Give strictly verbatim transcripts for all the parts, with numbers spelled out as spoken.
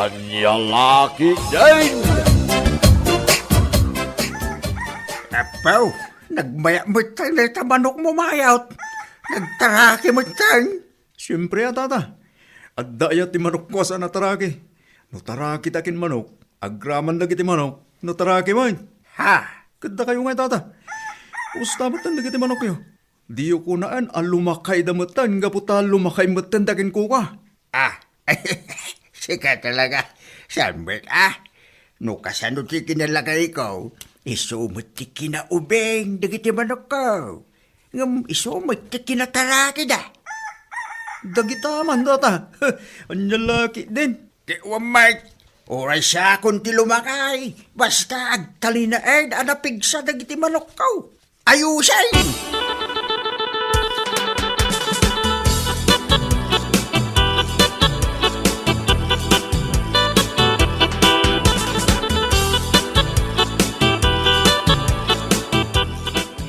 Ania la ketdin? Apo, nagmayat metten dayta manokmo, Mayot. Nagtaraki metten. Siempre a, tata. Adda aya ti manokko a saan a taraki? No taraki ta ken manok, agraman dagiti manok no taraki met. Ha? Ket dakayo ngay, tata? Kumusta metten dagiti manokyo? Diyo kunaen a lumakayda metten gapu ta lumakay metten da kenkuka. Ah, sika talaga. Saan met, ah? No kasano ti kinalakayko, isu met ti kinaubing dagiti manokko. Ngem isu met ti kinatarakida. Dagita man, tata. Ania la ketdin? Ti uwam met, uray siakon ti lumakay, basta agtalinaed a napigsa dagiti manokko. Ayusen!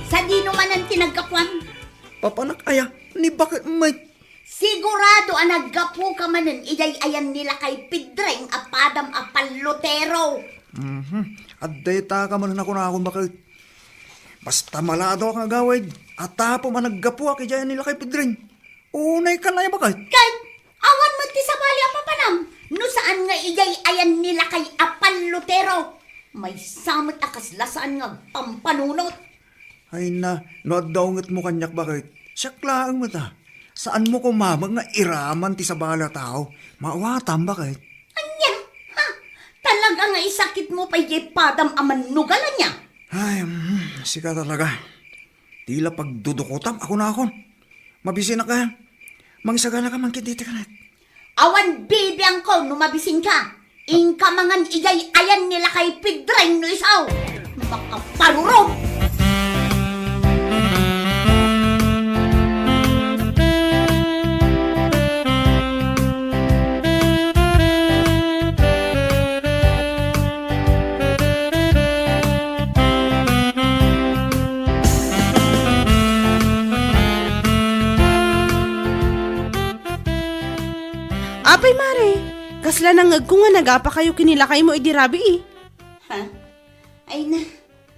Sadino manen ti naggapuan? Papanak aya, ni baket met. Sigurado a naggapuka manen idiay ayan ni Lakay Pedring a padam a pallutero. Mhm. Adda itaka manen a kunakon, baket. Basta maladaw nga agawid, a tapom a naggapuak idiay ayan ni Lakay Pedring. Unay ka na, baket. Ket, awan met ti sabali a papanam, no saan nga idiay ayan ni Lakay a pallutero. Maysa met a kasla saan nga agpampanunot. Ay na, no adda ungetmo kaniak, baket. Siak laeng met, a. Saanmo koma met nga iraman ti sabali a tao. Maawatam, baket. Ania? Ha? Talaga nga isakitmo pay diay padam a mannugal, ania? Ay, mm, sika talaga. Tila pagdudukotam a kunakon. Mabisinak a. Mangisaganaka man ketdi ti kanet. Awan bibiangko no mabisinka. Inka mangan idiay ayan ni Lakay Pedring no isu. Makaparurom! Apay, Mare, kasla nangngegko nga nagapakayo ken ni lakaymo idi rabii? Ha? Ay na,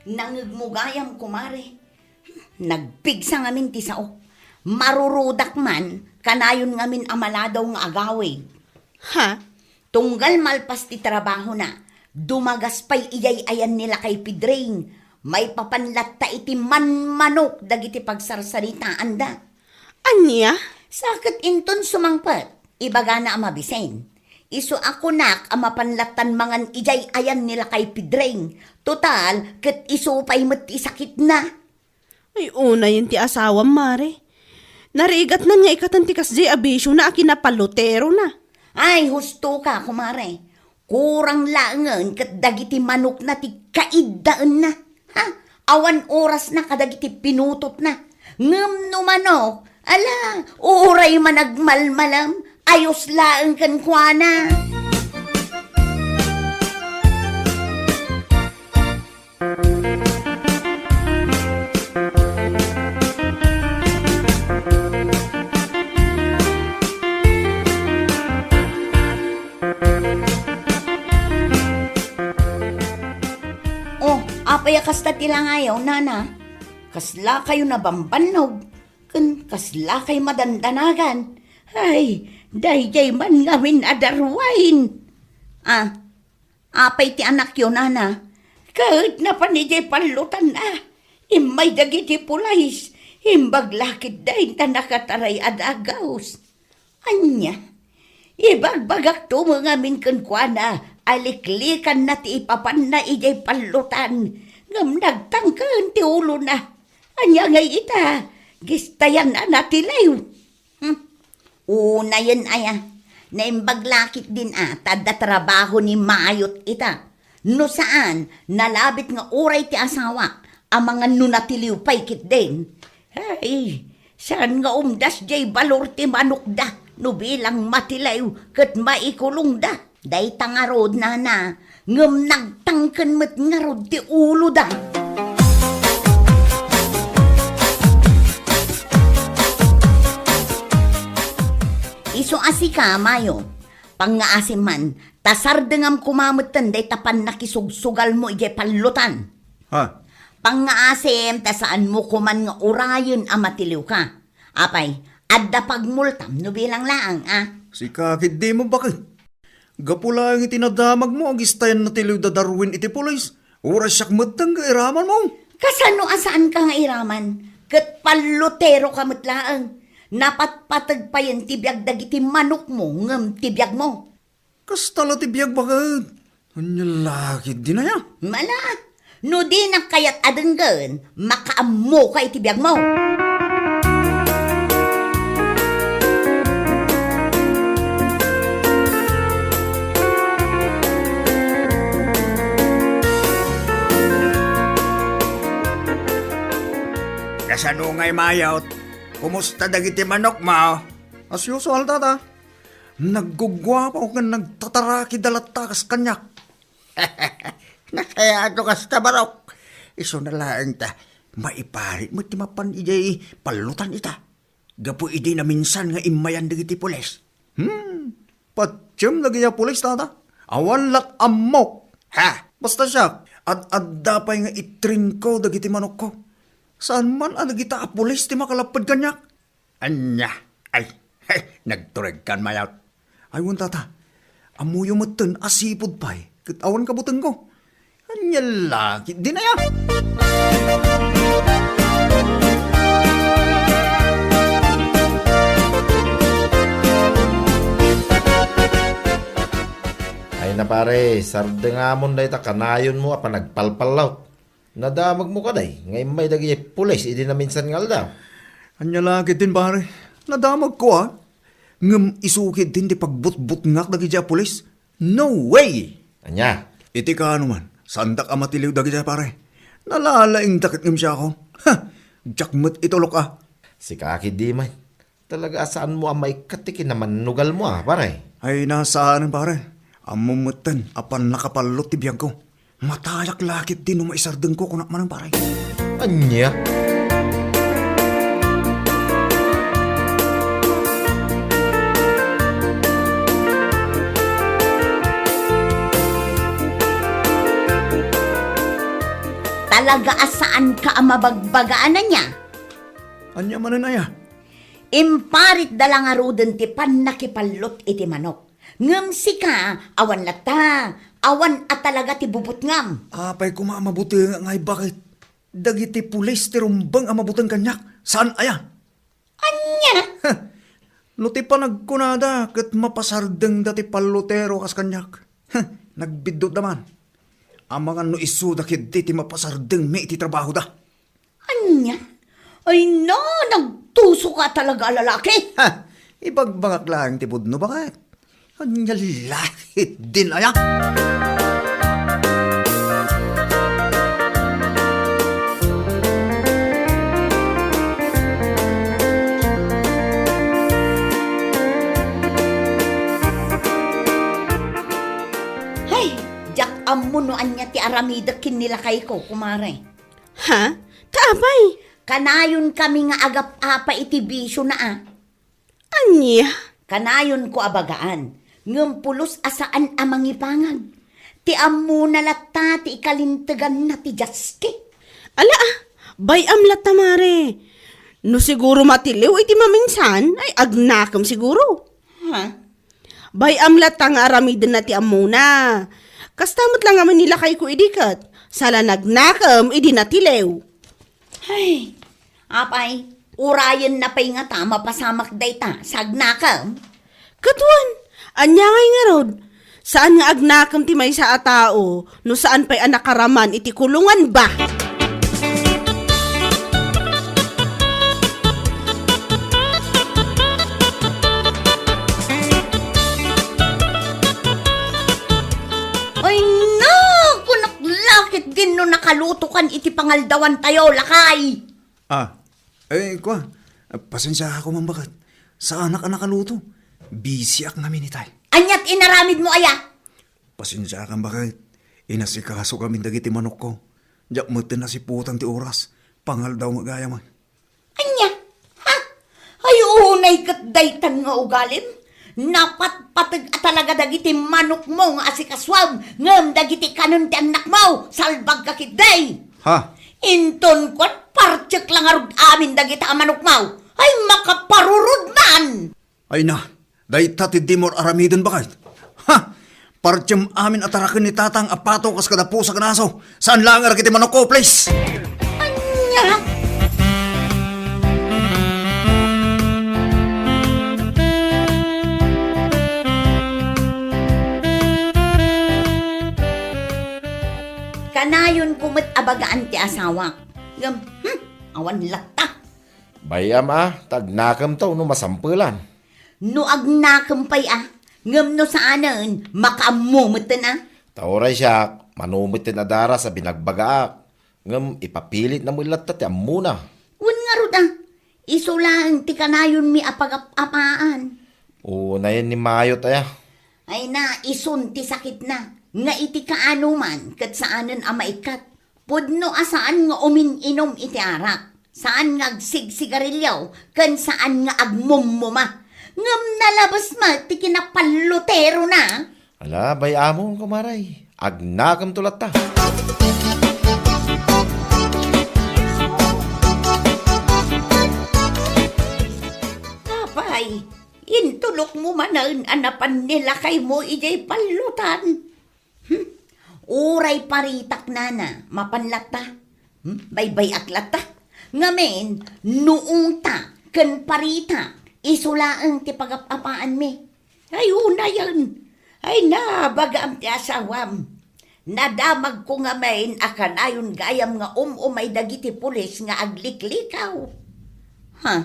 nangngegmo gayam, kumare. Nagpigsa ngamin ti saok. Marurudak man, kanayon ngamin a maladaw nga agawid. Ha? Tunggal malpas ti trabahona, dumagas pay idiay ayan ni Lakay Pedring. Maipapan latta iti manmanok dagiti pagsarsaritaanda. Ania? Sa ket inton sumangpet, ibagana a mabisin. Isu a kunak a mapan lattan mangan idiay ayan ni Lakay Pedring. Total, ket isu pay met ti sakitna. Ay, unayen ti asawam, Mare. Narigatnan nga ikatan ti kasdiay a bisiona a kinapalluterona. Ay, husto ka, kumare. Kurang laengen ket dagiti manokna ti kaiddaenna. Ha? Awan orasna kadagiti pinutotna. Ngem no manok, ala, uray managmalmalam, ayos laeng kenkuana. Oh, apay a kasta ti langayo, nana? Kasla kayo nabambannog, ken kasla kay madandanagan. Ay, daydiay man ngamin a darwain. Ah, apay ti anakyo, nana? Ket napan idiay pallutan a. Immay dagiti pulis, imbag la ketdin ta nakataray a dagus. Ania? Ibagbagakto met ngamin kenkuana a liklikanna ti ipapanna idiay pallutan, ngem nagtangken ti ulona. Ania ngay ita? Gistayan a natiliw. Hmm. Unayen aya, naimbag la ketdin a ta adda trabaho ni Mayot ita. No saan, nalabit nga uray ti asawak a mangan no natiliw pay ketdin. Ay, saan nga umdas diay balor ti manokda no bilang matiliw ket maikulongda. Dayta ngarud, nana, ngem nagtangken met ngarud ti uloda. Isu a sika, Mayo, Pangngaasim man, ta sardengam koma metten dayta pannakisugsugalmo idiay pallutan. Ha? Pangngaasim ta saanmo koman nga urayen a matiliwka. Apay, adda pagmultam no bilang laeng, a? Sika ketdi, Ma'am Baket. Gapu laeng iti nadamagmo, agistayan natiliw da Darwin iti pulis. Uray siak metten nga iramanmo. Kasano a saanka nga iraman? Ket palluteroka met laeng. Napatpateg payen ti biag dagiti manokmo ngem ti biagmo. Kasta la ti biag, Baket. Ania la ketdin aya? Mala, no dinak kayat a denggen, makaammoka iti biagmo. Kasano ngay, Mayot? Kumusta dagiti manokmo? As usual, Tata. Nagguguapo ken nagtataraki da latta kas kaniak. Nasayaat no kasta, Barok. Isuna laeng ta maiparit met ti mapan idiay pallutan ita. Gapu idi naminsan nga immayan dagiti pulis. Hmm, patiem dagiti pulis, Tata. Awan lat ammok. Ha? Basta siak, ad-adda pay nga itrinko dagiti manokko. Saan man a dagita a pulis ti makalapped kaniak? Ania? Ay, ay, nagturegkan, Mayot. Ay, wen, Tata. Ammoyo metten a sipud pay ket awan kabutengko. Ania la ketdin aya? Ay na, pare, sardengamon dayta kanayonmo a panagpalpallawt. Nadamagmo kadi nga immay dagiti pulis idi naminsan nga aldaw? Ania la ketdin, pare? Nadamagko, a. Ngem isu ketdin ti pagbutbutngak dagiti a pulis. No way! Ania? Iti kaano man, saandak a matiliw dagiti, pare. Nalalaingda ket ngem siakon. Ha! Diak met itulok, a. Sika ketdi man. Talaga a saanmo a maikkat ti kinamannugalmo, a, pare? Ay, na saanen, pare. Ammom metten a pannakapallot ti biagko. Matayak la ketdi no maisardengko, kunak manen, pare. Ania? Talaga a saanka a mabagbagaan, ania? Ania manen aya? Imparitda la ngaruden ti pannakipallot iti manok. Ngem sika, awan latta, awan a talaga ti bubutngam. Apay koma a mabutengak ngay, Baket? Dagiti pulis ti rumbeng a mabuteng kaniak. Saan aya? Ania? Heh, no ti panagkunada ket mapasardengda ti pallotero kas kaniak. Heh, nagbiddutda man. Amangan no isuda ketdi ti mapasardengmi iti trabahoda. Ania? Ay na, nagtuso ka talaga a lalaki! Ha! Ibagbagak laeng ti pudno, baket. Ania la ketdin aya? Hay, diak ammo no ania ti aramidek ken ni lakayko, kumare. Ha? Ta apay? Kanayonkami nga agap-apa iti bisiona, a. Ania? Kanayonko a bagaan, ngem pulos a saan a mangipangag. Ti ammona latta ti ikalinteganna ti diaske. Ala, a, bay-am latta, mare. No siguro matiliw iti maminsan, ay agnakem siguro. Ha? Bay-am latta nga aramidenna ti ammona. Kasta met la ngamin ni lakayko idi ket, sala nagnakem idi natiliw. Ay, apay, urayenna pay ngata mapasamak dayta, sagnakem? Ket wen, ania ngay ngarud? Saan nga agnakem ti maysa a tao, no saan pay a nakaraman iti kulungan ba? Ay na, kunak la ketdin no nakalutokan iti pangaldawantayo, lakay. Ah, eh, kua, pasensiaak man, baket. Saanak a nakaluto. Bisiak ngamin itay. Aniat inaramidmo aya? Pasensiakan, baket. Inasikasokamin dagiti manokko. Diak metten nasiputan ti oras. Pangaldaw met gayam. Ania? Ha? Ay, unay ket daytan nga ugalim? Napatpateg a talaga iti manokmo nga asikasuam, ngem dagiti kanen ti annakmo, salbagka ketdi. Ha? Inton kuan, partek la ngarud amin dagita a manokmo. Ay, makaparurod man! Ay na, dayta ti dimo ar-aramiden, baket. Ha! Partiem amin a taraken ni Tatang a pato kas kada pusa ken aso. Saan laeng a dagiti manokko, please! Ania? Kanayonko met a bagaan ti asawak. Ngem, hmm, awan latta. Bay-am a, ta agnakemto no masampelan. No agnakem pay a, ngem no saanen, makaammo metten a. Ta uray siak, mano metten a daras a binagbagaak, ngem ipapilitna met latta ti ammona. Wen ngarud a, isu laeng ti kanayonmi a pagap-apaan. Unayen ni Mayot aya. Ay na, isun ti sakitna, nga iti kaanoman ket saanen a maikkat. Pudno a saan nga umin-inum iti arak, saan nga agsigsigarilio, ken saan nga agmummuma. Ngem nalabes met ti kinapalloterona. Ala, bay-amon, kumaray. Agnakemto latta. Apay, intulokmo manen a napan ni lakaymo idiay pallotan. Hmm? Uray paritak, nana, mapan latta. Hmm? Baybay-ak latta. Ngamin, no ungta ken paritak, isu laeng ti pagap-apaanmi. Ay, unayen. Ay, nabagaam ti asawam. Nadamagko ngamin a kanayon gayam nga um-umay dagiti pulis nga agliklikaw. Ha?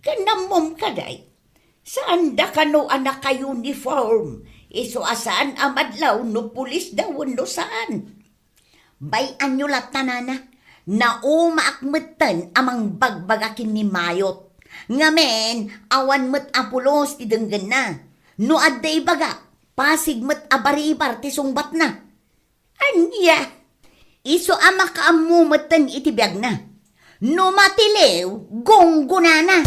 Ken ammom kadi, saanda kano a naka-uniform, isu a saan a madlaw no pulisda wenno saan. Bay-anyo latta, nana, naumaak metten a mangbagbaga ken ni Mayot. Ngamin, awan met a pulos ti denggenna. No adda ibaga, pasig met a baribar ti sungbatna. Ania? Isu a makaammo metten iti biagna. No matiliw, gunggonana.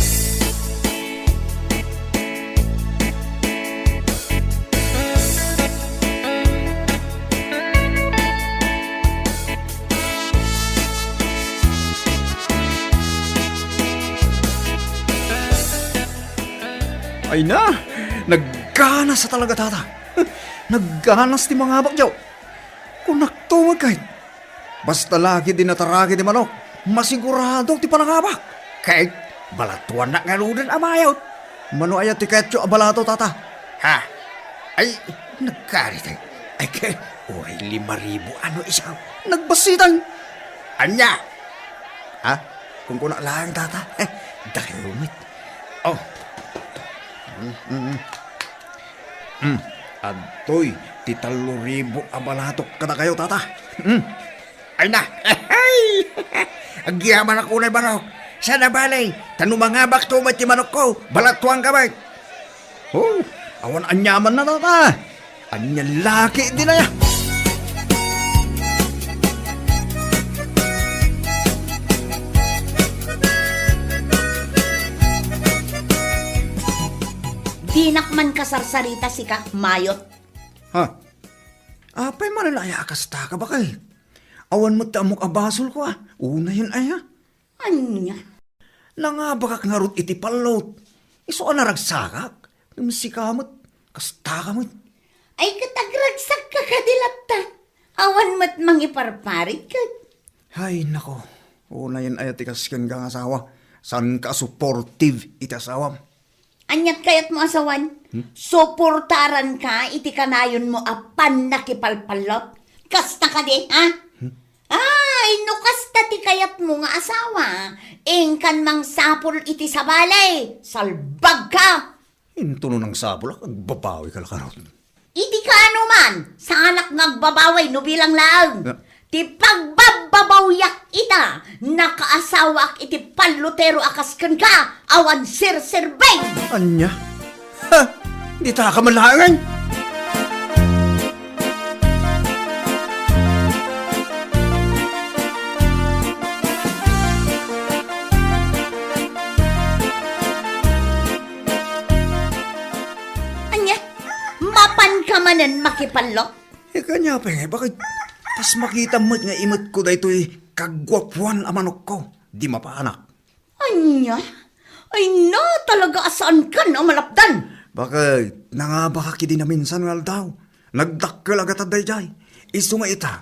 Ay na, nagganas a talaga, tata. Nagganas ti mangabak, Joe. Kunakto met ket, basta la ketdi nataraki ti manok, masigurado ti panangabak. Ket, balatuannak ngaruden a Mayot. Mano aya ti kayatyo a balato, tata? Ha? Ay, nagkaritay. Ay, ket, uray lima ribu ano isaw. Nagbassitan. Ania? Ha? Kunkunak laeng, tata. Eh, dakayo met. Oh. Mm, mm, mm. Mm, adtoy ti tallo ribu a balatok kadakayo, tata. Mm. Ay na. Agyamanak unay, manok. Saan a bale, ta no mangabakto met ti manokko, balatuanka met. Oh, awan aniamanna, tata. Ania la ketdin aya? Dinak man kasarsarita sika, Mayot. Ha? Apay manen aya a kastaka, baket? Awan met ti ammok a basolko, a. Unayen aya? Ania? Nangabakak ngarud iti pallot. Isu a naragsakak. Ngem sika met, kastaka met. Ay, ket agragsakka kadi latta. Awan met mangiparparit ket. Ay, nako. Unayen aya ti kas kenka nga asawa. Saanka a supportive iti asawam. Aniat kayatmo a sawen? Hmm? Suportaranka iti kanayonmo a pannakipalpallot? Kasta kadi, ha? Hmm? Ay, no kasta ti kayatmo nga asawa, inkan mangsapul iti sabali. Salbagka! Intono nangsapulak, agbabawika la karot. Iti kaano man, saanak nga agbabawi no bilang laeng. Ah. Ti pagbabbabawiak ita, nakaasawaak iti pallotero a kas kenka, awan serserbeng. Ania? Ha! Ditaka man laeng? Ania? Mapan Ka manen makipallot? Eh, kanya pay, bakit? Kas makita met nga imetko daytoy kaguapuan a manokko. Di mapanak. Ania? Ay na, talaga a saankan a malapdan. Bakit? Nangabaka kidi naminsan nga aldaw. Nagdakkel a gatad dayjay. Isu nga ita.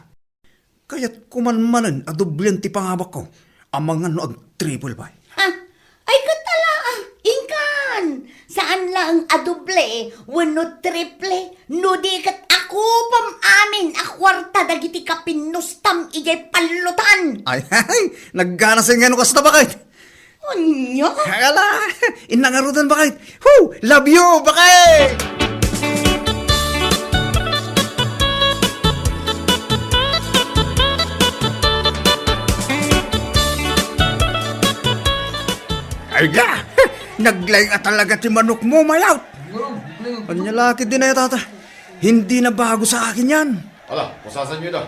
Kayat ko man manen a doblen ti pangabakko. Amangan no ag-triple pay. Ha? Ay, ket ala, ah, inkan! Saan laeng a doble wenno triple, no di ket akupam amin a kuarta dagiti kapinustam idiay pallotan. Ay, ay, nagganasen nga no kasta, bakit? Ania? Ala, inna ngaruden, bakit? Who? Love you, bakit? Ay da! Naglaing a talaga ti manokmo, Mayawt! Ania la ketdin aya, tata? Hindi na bago sa akin yan. Ala, pusasanyo ida.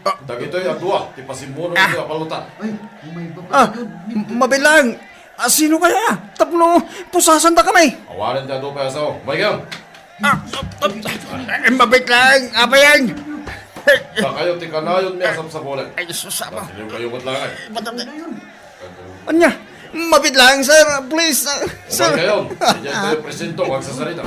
Ah. Dagitoy a dua ti pasimmuno Ah. iti apallutan. Ay, umay ba Ah, pala yun? m-, mabilang. Ah, sino kaya? Tapno, pusasanda kami. Awanen ti adu pay a sao. Michael! Ah, ah, ah, ah, mabit lang, apayan. Dakayo ti kanayon mi a sapsabulen. Ay, sus, ama. Basiliw kayo met lang, ay. Ba't ang Anya? Mabit lang, sir. Please, uh, sir. Umayaw. Idiay tayo presento, magsasarita.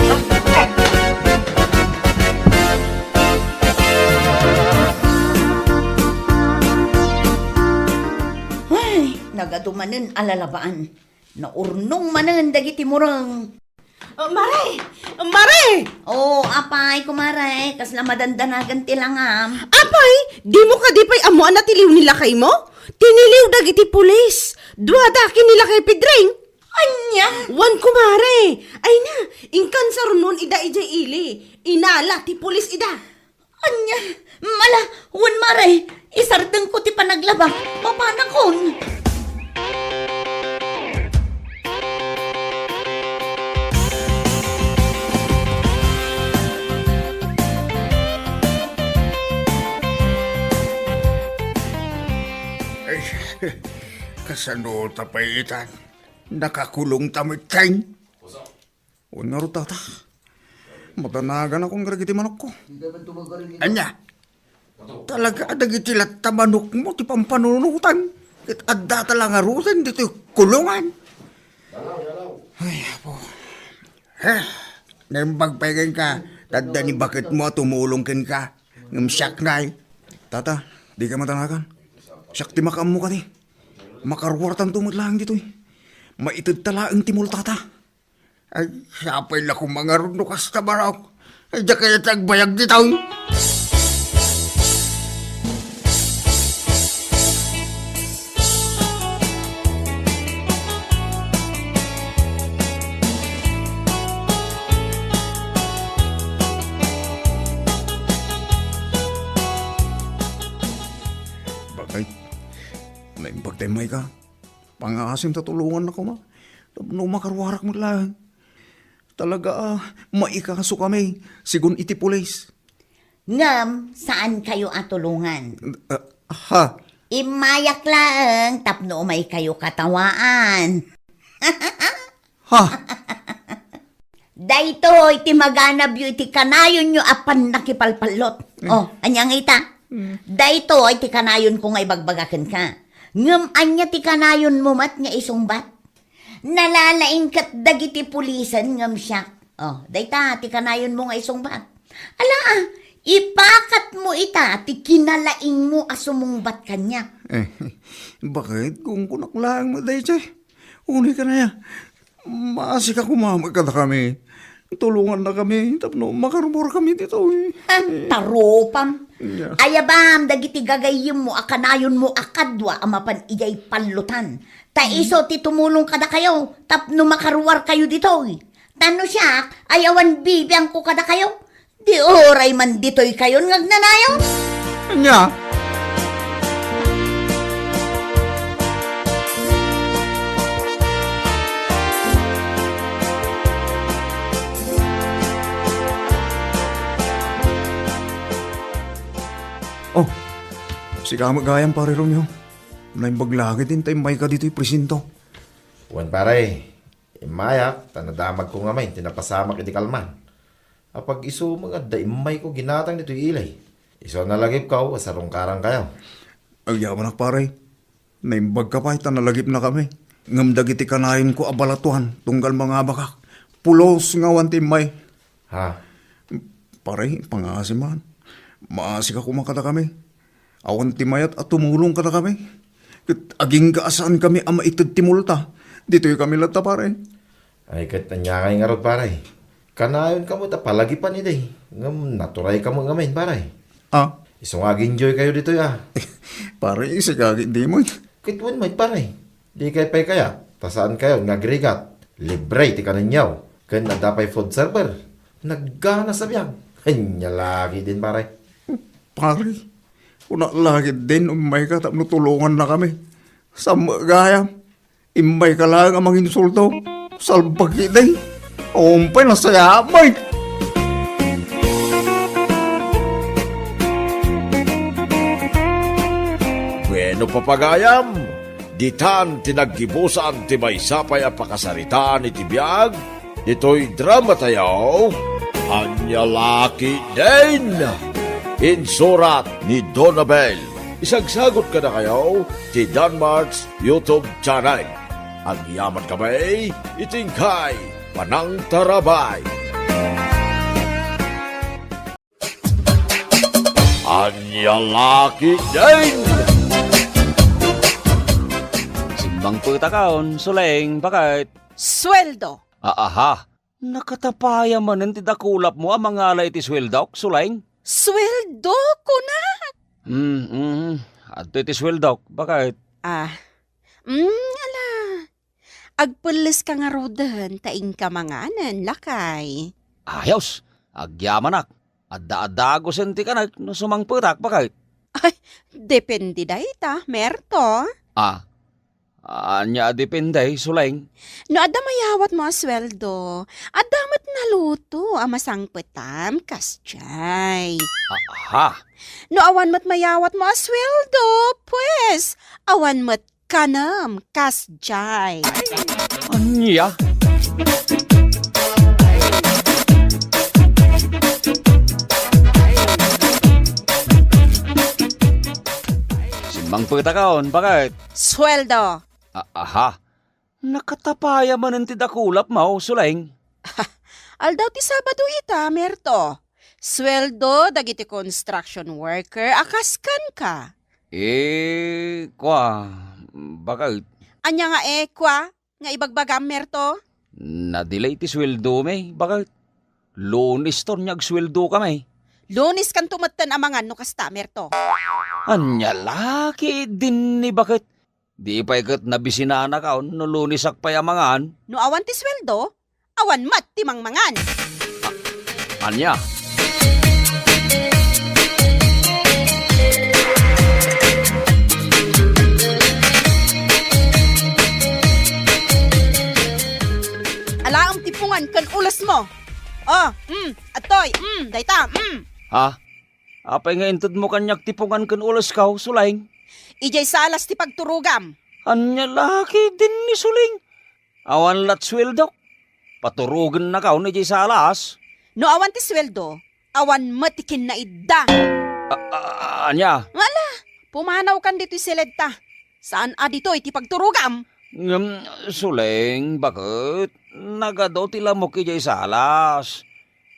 Ay, nagadu manen a lalabaan. Naurnong manen dagiti mureng. Oh, Mare! Mare! Oh, apay, kumare, kasla madandanagan ti langam. Apay, dimo kadi pay ammo a natiliw ni lakaymo? Tiniliw dagiti pulis. Duada ken ni Lakay Pedring. Ania? Wen, kumare. Ay na, inkan sarnon ida idiay ili. Inala ti pulis ida. Ania? Mala, wen, mare, isardengko ti panaglaba. Mapanakon. Ay, kasano ta pay itan? Nakakulong ta met, Teng? Wen ngarud, tata. Madanagan akon kadagiti manokko. Ania? Talaga a dagiti latta manokmo ti pampanunotan. Ket adda ta la ngaruden ditoy kulongan. Ay, apo. Heh, naimbag pay kenka, ta adda ni baketmo a tumulong kenka. Ngem siak ngay. Tata, dika madanagan. Siak ti makaammo kadi. Makaruartanto met laeng ditoy. Maited ta laeng ti multata. Ay, sapay la koma ngarud no kasta, barok. Ay, diak kayat agbayag ditoy. Bakit? Naimbag tayo, Micah. Pangaasim ta tulongannak koma. Tapno makaruarak met laeng. Talaga a, maikaso kami, sigun iti pulis. Ngem, saan kayo a tulongan. Ah, ha? Immayak laeng tapno umay kayo katawaan. Ha? Daytoy ti maganabyo iti kanayonyo a pannakipalpallot. Mm. Oh, ania nga ita? Mm. Daytoy ti kanayonko nga ibagbaga kenka. Ngem ania ti kanayonmo met nga isungbat? Nalalaing ket dagiti pulisen ngem siak. Oh, dayta ti kanayonmo nga isungbat. Ala, ah, ipakatmo ita ti kinalaingmo a sumungbat kaniak. Eh, bakit? Kunkunak laeng met daytoy. Unay kanaya, maasika koma met kadakami. Tulongannakami tapno makaruar kami ditoy. Ah, tarupam. Yeah. Ayabam dagiti gagayyemmo a kanayonmo a kadua a mapan idiay pallotan. Ta isu ti tumulong kadakayo tapno makaruarkayo ditoy. Ta no siak, ay awan bibiangko kadakayo. Di uray man ditoy kayon nga agnanayon. Ania? Oh, sika met gayam, Pare Romeo. Naimbag la ketdin ta immay ka ditoy presinto. Wen, pare, immayak ta nadamagko ngamin ti napasamak iti kalman. Apag-isu met nga adda immayko ginatang ditoy ili. Isu a nalagipko a sarungkarankayo. Agyamanak, pare. Naimbagka pay ta nalagipnakami. Ngem dagiti kanayonko a balatuan tunggal mangabakak, pulos nga awan ti immay. Ha? Pare, pangngaasim man. Maasika koma kadakami. Awan ti mayat a tumulong kadakami. Ket agingga a saankami a maited ti multa. Ditoykami latta, pare. Ay, ket ania ngay ngarud, pare? Kanayonkayo met a palagipan idi. Ngem naturaykayo ngamin, pare. Ah? Isu nga ag-enjoykayo ditoy, a. Pare, sika ket di met. Ket wen met, pare. Dikay pay kayat, ta saankayo nga agrigat. Libre ti kanenyo. Ken adda pay food server. Nagganas a biag. Ania la ketdin, pare. Pare, kuna la ketdin, ummayka tapno tulongannakami. Saan met gayam, immayka laeng a manginsulto. Salbag ketdi. Umpay, nasayaat met. Bueno, papagayam, ditan ti naggibusan ti maysa pay a pakasaritaan iti biag ditoy dramatayo, Ania la ketdin. Insurat ni Donabel. Isagsagut kadakayo ti Danmart's YouTube channel. Agyamankami iti inkay panangtarabay. Ania la ketdin. Simmangpetakon, Suleng, baket. Sueldo. Aa, aha. Nakatapaya manen ti dakulapmo a mangala iti sueldok, Suleng? Sueldo, kunak? Mm, mm. Adtoy ti sueldok, baket. Ah. Mm, ala. Agpelleska ngaruden ta inka manganen, lakay. Ayos, agyamanak. Adda-addagusen ti kanek no sumangpetak, baket. Ay, depende dayta, Merto. Ah, ania a depende, Suleng? No adda mayawatmo a sueldo, adda met naluto a masangpetam, kasdiay. Aha. No awan met mayawatmo a sueldo, pues, awan met kanem kasdiay. Ania? Simmangpetakon, baket. Sueldo. A-, aha. Nakatapaya manen ti dakulapmo, Suleng. Aldaw ti Sabado ita, Merto. Sueldo dagiti construction worker a kas kenka. Eh, kua, baket. Ania nga eh, kua, nga ibagbagam, Merto? Nadelay ti sueldomi, baket. Lunes ton nga agsueldokami. Luneskanto metten a mangan no kasta, Merto. Ania la ketdin ni, baket? Di pay ket nabisinanakaon no Lunesak pay a mangan. No awan ti sueldo, awan met ti mangmangan. Ania? Alaem ti pungan ken ulesmo. Oh, mm, adtoy, mm, dayta, mm. Ha? Apay nga intedmo kaniak ti pungan ken ulesko, Suleng? Idiay salas ti pagturogam. Ania la ketdin ni, Suleng? Awan lat sueldok. Paturogennakaon idiay salas. No awan ti sueldo, awan met ti kinnaidda. A-, a-, ania? Ala, pumanawkan ditoy siledta. Saan a ditoy ti pagturogam? Ngem, Suleng, baket? Nagadu ti lamok idiay salas.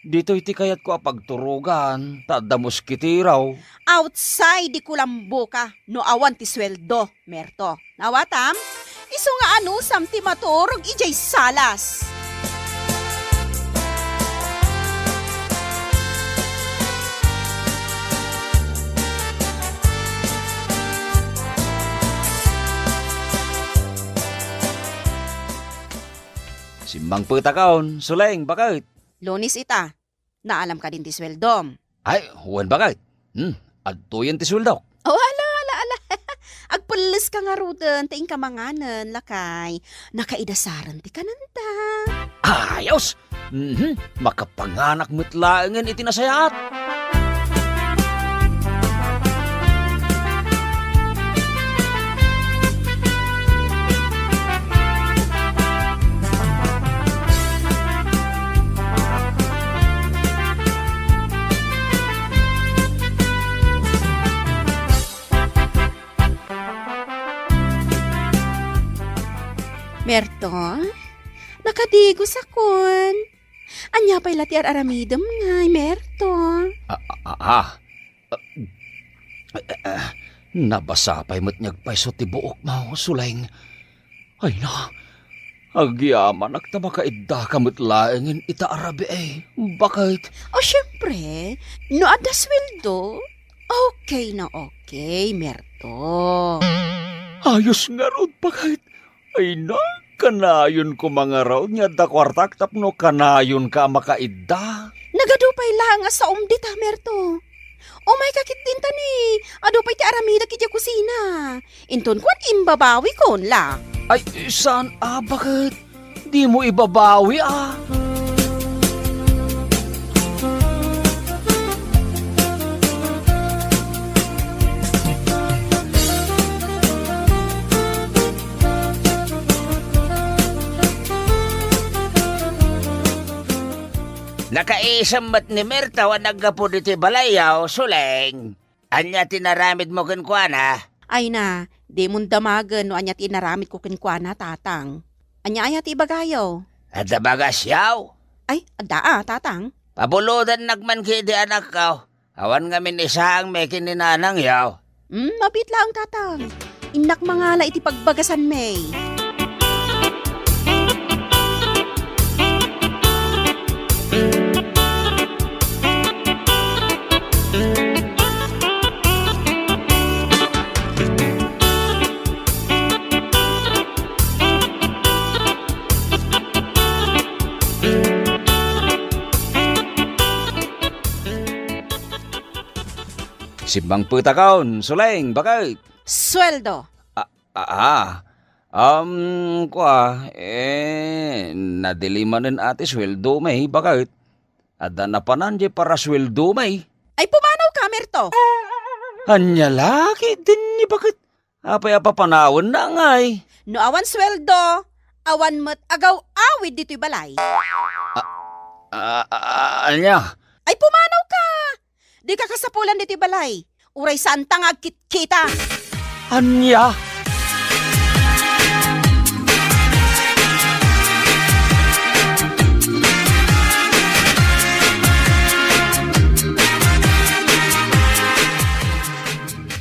Ditoy ti kayatko a pagturogan, ta adda moskitero. Outside di kulamboka no awan ti sueldo, Merto. Nawatam? Isu nga anusam ti maturog idiay salas. Simmangpetakon, Suleng, baket. Lunes ita. Naalam kadin ti sueldom? Ay, wen, baket. Hmm, adtoyen ti sueldok. Oh, ala, ala, ala. Agpelleska ngaruden ta inka manganen, lakay. Nakaidasaren ti kanenta. Ayos! Mhm, makapanganak met laengen iti nasayaat. Merto, nakadigosakon. Ania pay la ti ar-aramidem ngay, Merto? Ah, ah, ah, ah. Ah, ah, ah, nabasa pay met nga agpayso ti buokmo, Suleng. Ay na, agyamanak ta makaiddaka met laengen ita a rabii, baket. O, siempre, no adda sueldo, okay na okay, Merto. Ayos ngarud, baket. Ay na, kanayon ko mangarud nga adda kuartak tapno kanayonka a makaidda. Nagadu pay laeng a saom dita, Merto. Umayka ketdin ta ni, adu pay ti aramidek idiay kusina. Inton kuan, imbabawikon la. Ay, saan a, baket? Dimo ibabawi a. Nakaisem met ni Merto a naggapu ditoy balayyo, Suleng. Ania ti inaramidmo kenkuana? Ay na, dimon damagen no ania ti inaramidko kenkuana, Tatang. Ania aya ti ibagayo? Adda bagasyo? Ay, adda a, Tatang. Pabulodannak man ketdi, anakko. Awan ngamin isaangmi ken ni nanangyo. Hmm, mabiit laeng, Tatang. Innak mangala iti pagbagasanmi. Simmangpetakon, Suleng, baket. Sueldo. Ah, ah, ah. Um, kua, eh, nadili manen a ti sueldomi, baket. Adda napanan diay parasueldomi. Ay, pumanawka, Merto. Ania la ketdin ni, baket? Apay a papanawenna ngay? No awan sueldo, awan met agaw-awid ditoy balay. Ah, ah, ah, ania? Ay, pumanawka! Dika kasapulan ditoy balay. Uray saanta nga agkitkita. Ania?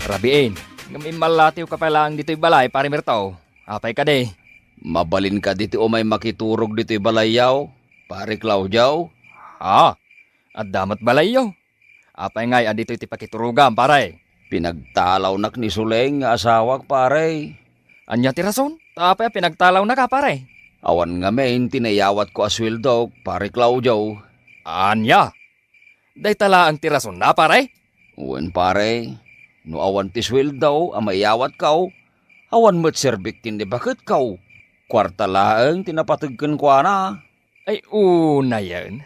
Rabiin, ngem immallatiwka pay laeng ditoy balay, Pare Merto. Apay kadi? Mabalin kadi ti umay makiturog ditoy balayyo, Pare Claudio? Ah, adda met balayyo. Apay ngay a ditoy ti pakiturogam, pare? Pinagtalawnak ni Suleng nga asawak, pare. Ania ti rason? Ta apay a pinagtalawnaka, pare? Awan ngamin ti naiyawatko a sueldok, Pare Claudio. Ania? Dayta laeng ti rasonna, pare? Wen, pare. No awan ti sueldo a maiyawatko, awan met serbik ken ni baketko. Kuarta laeng ti napateg kenkuana. Ay, unayen.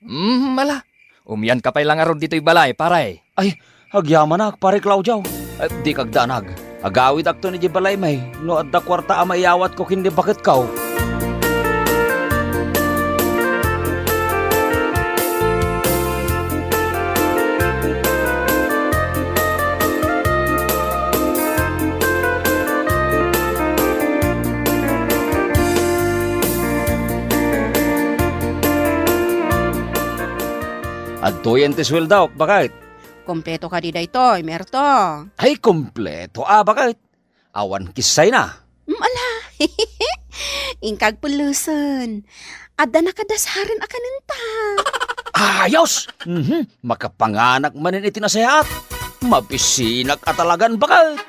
Mm, ala. Umianka pay la ngarud ditoy balay, pare. Ay, agyamanak, Pare Claudio. Eh, dika agdanag. Agawidakton idiay balaymi no adda kuarta a maiyawatko ken ni baketko. Adtoyen ti sueldok, baket. Kompleto kadi daytoy, Merto? Ay, kompleto a, baket. Awan kissayna. Mm, ala. Inka agpellesen. Adda nakadasaren a kanenta. Ayos! Mhm. Makapanganak manen iti nasayaat. Mabisinak a talagan, baket.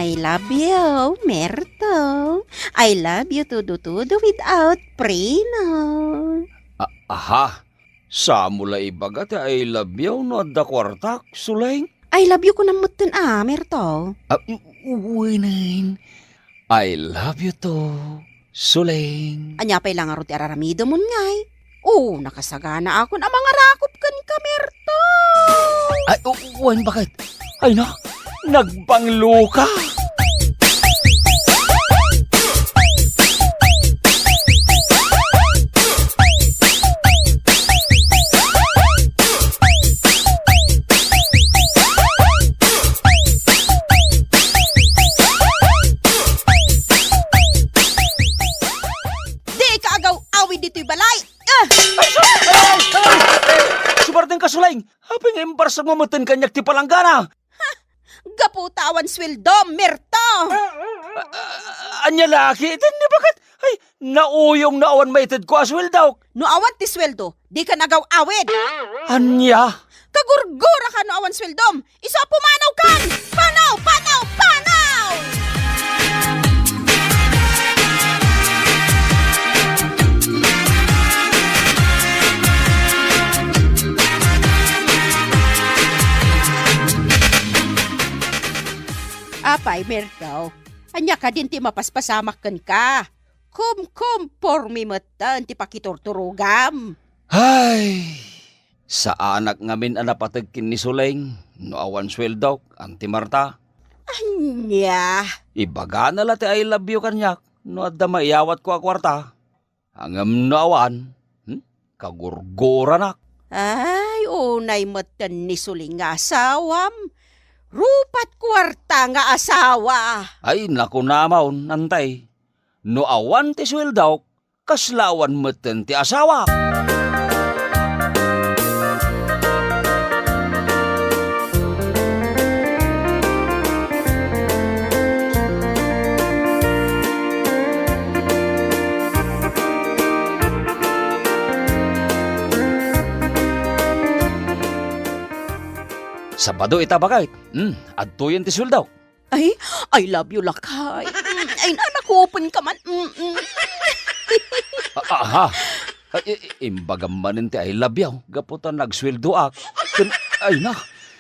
I love you, Merto. I love you todo-todo without preno. A-, aha. Samo la ibaga ti I love you no adda kuartak, Suleng? I love you kunam metten a, Merto. Ah, u-, u-, wenen. I love you too, Suleng. Ania pay la ngarud ti ar-aramidemon ngay? O, nakasagana akon a mangarakop kenka, Merto. Ay, u-, wen, baket? Ay, na, nagbangloka. metten ka, Suleng? Apay nga imbarsakmo metten kaniak ti palanggana? Gapu ta awan sueldo, Merto! A-, a-, ania la ketdin ni baket? Ay, nauyong no awan maitedko a sueldok. No awan ti sueldo, dika agaw-awid. Ania? Kagurguraka no awan sueldom. Isu a pumanawkan! Panaw! Panaw! Panaw! Apay, Merto, ania kadin ti mapaspasamak kenka? Kumkumpormi metten ti pakiturturogam. Ay, saanak ngamin a napateg ken ni Suleng no awan sueldok, Auntie Marta. Ania? Ibagana la ti "I love you" kaniak no adda maiyawatko a kuarta. Ngem no awan, hmm? Kagurguranak. Ay, unay metten ni Suleng nga asawam. Rupat kuarta nga asawa. Ay, nakunamon, Antay. No awan ti sueldok, kasla awan metten ti asawak. Sabado ita, baket. Hmm, adtoyen ti sueldok. Ay, "I love you, lakay." Mm, ay, nanakupen ka man. Mm, mm. A-, aha. Ay, i-, i-, imbagam manen ti "I love you" gapu ta nagsueldoak. Ken, ay na,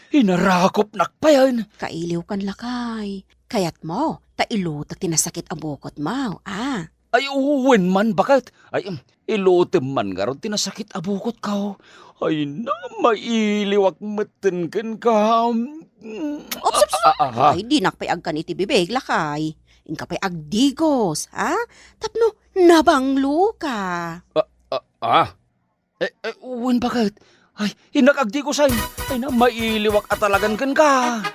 inarakopnak payen. Kailiwkan, lakay. Kayatmo, ta ilutek ti nasakit a bukotmo, a? Ay, wen man, baket. Ay, em, ilutem man ngarud ti nasakit a bukotko. Ay, na, mailiwak metten kenka. Mm, Oops, oops, a-, a-, aha. Ay, dinak pay agkan iti bibig, lakay. Inka pay agdigos, ha? Tapno nabangloka. A-, a-, ah. Eh, eh, wen, baket? Ay, innak agdigos, ay. Ay na, mailiwak a talagan kenka.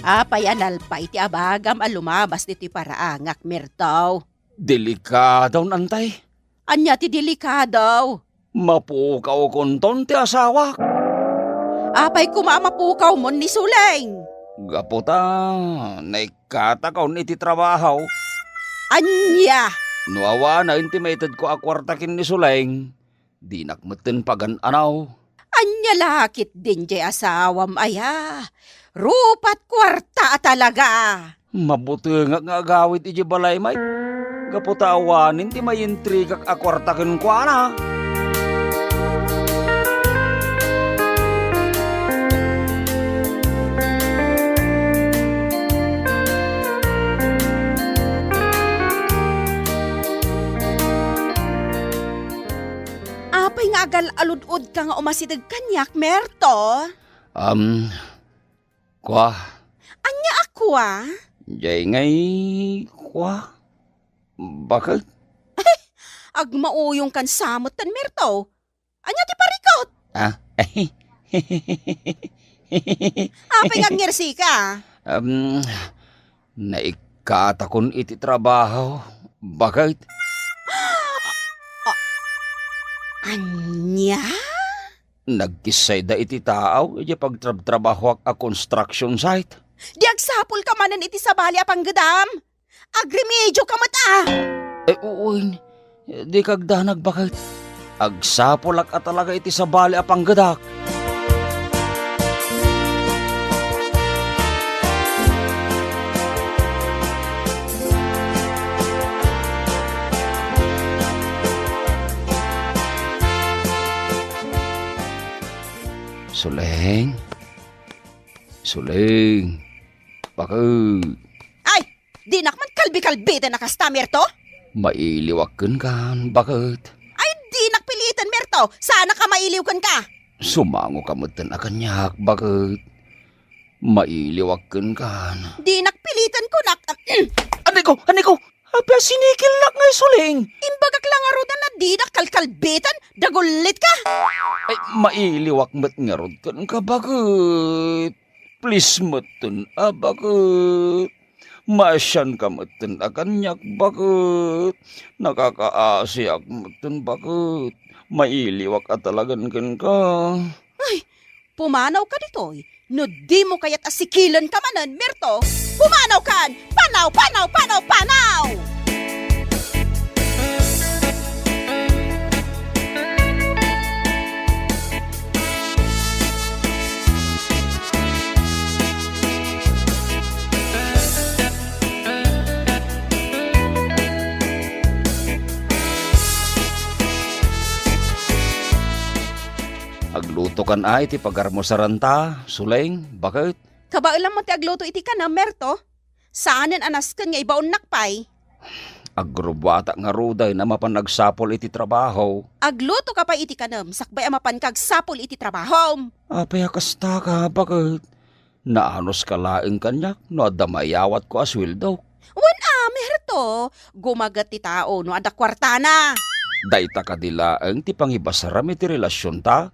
Apay a nalpay ti abagam a lumabas ditoy paraangak, Merto? Delikado, Antay. Ania ti delikado? Mapukawkonton ti asawak. Apay koma a mapukawmon ni Suleng? Gapu ta naikkatakon iti trabaho. Ania? No awanen ti maitedko a kuarta ken ni Suleng, dinak metten pagan-anaw. Ania la ketdin diay asawam aya? Rupat kuarta a talaga. Mabutengak nga agawid idiay balay, Mike, gapu ta awanen ti maintrigak a kuarta kenkuana. Apay nga agal-alud-odka nga umasideg kaniak, Merto? Um, Kua. Ania a kua? Jay ngay kua. Baket? Agmauyong kan samot tan Merto. Ania ti parikot? Ah? Apay nga agngirsi ka? Um, naikkatakon iti trabaho. Baket? A-, ania? Nagkissayda iti taaw idiay pagtrabtrabahoak a construction site. Di agsapulka manen iti sabali a panggedam? Agremedio ka met a! Eh, wen, di kagdanag, baket? Agsapulak a talaga iti sabali a panggedak. Suleng. Suleng. Baket. Ay, dinak man kalbikalbiten a kasta, Merto? Mailiwak kenkan, baket. Ay, dinak piliten, Merto. Saanak a mailiw kenka. Sumangoka metten a kaniak, baket. Mailiwak kenkan. Dinak piliten, kunak. Aniko, aniko. Apay a sinikilnak ngay, Suling? Imbagak la ngarud a didak kalkalbitan, dagullitka. Ay, mailiwak met ngarud kenka, baket. Please metten a, baket. Maasianka metten a kaniak, baket. Nakakaasiak metten, baket. Mailiwak a talagan kenka. Ay, pumanawka ditoy. No dimo kayat a sikilenka manen, Merto, pumanawkan! Panaw, panaw, panaw, panaw! Aglutokan ay ti pagarmusaranta, Suling, baket? Kabaelam met ti agluto iti kanem, Merto. Saanen a nasken nga ibaonnak pay. Agrubbuatak ngaruden a mapan agsapul iti trabaho. Aglutoka pay iti kanem, sakbay a mapanka agsapul iti trabahom. Apay a kasta ka, baket? Naanuska laeng kaniak no adda maiyawatko a sueldok. Wen a, Merto, gumaget ti tao no adda kuartana. Dayta kadi laeng ti pangibasaram iti relasionta?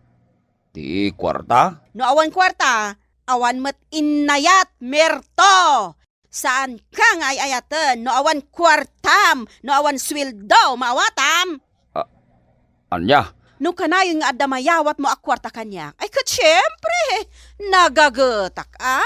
Ti kuarta? No awan kuarta, awan met innayat, Merto! Saanka nga ay-ayaten no awan kuartam, no awan sueldo maawatam? A-, ania? No kanayon nga adda mayawatmo a kuarta kaniak, ay ket siempre, nagagetak, a?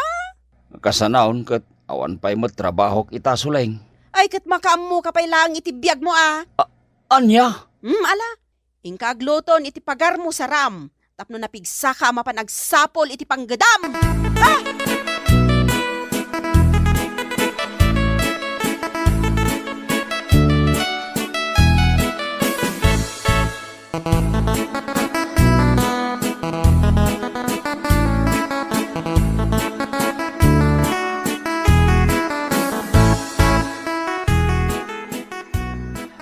Kasanaon ket awan pay met trabahok ita, Suling. Ay ket makaammoka pay laeng iti biagmo, a? A-, ania? Hmm, ala, inka agluton iti pagarmusaram tapno napigsaka a mapan agsapul iti panggedam. Ah!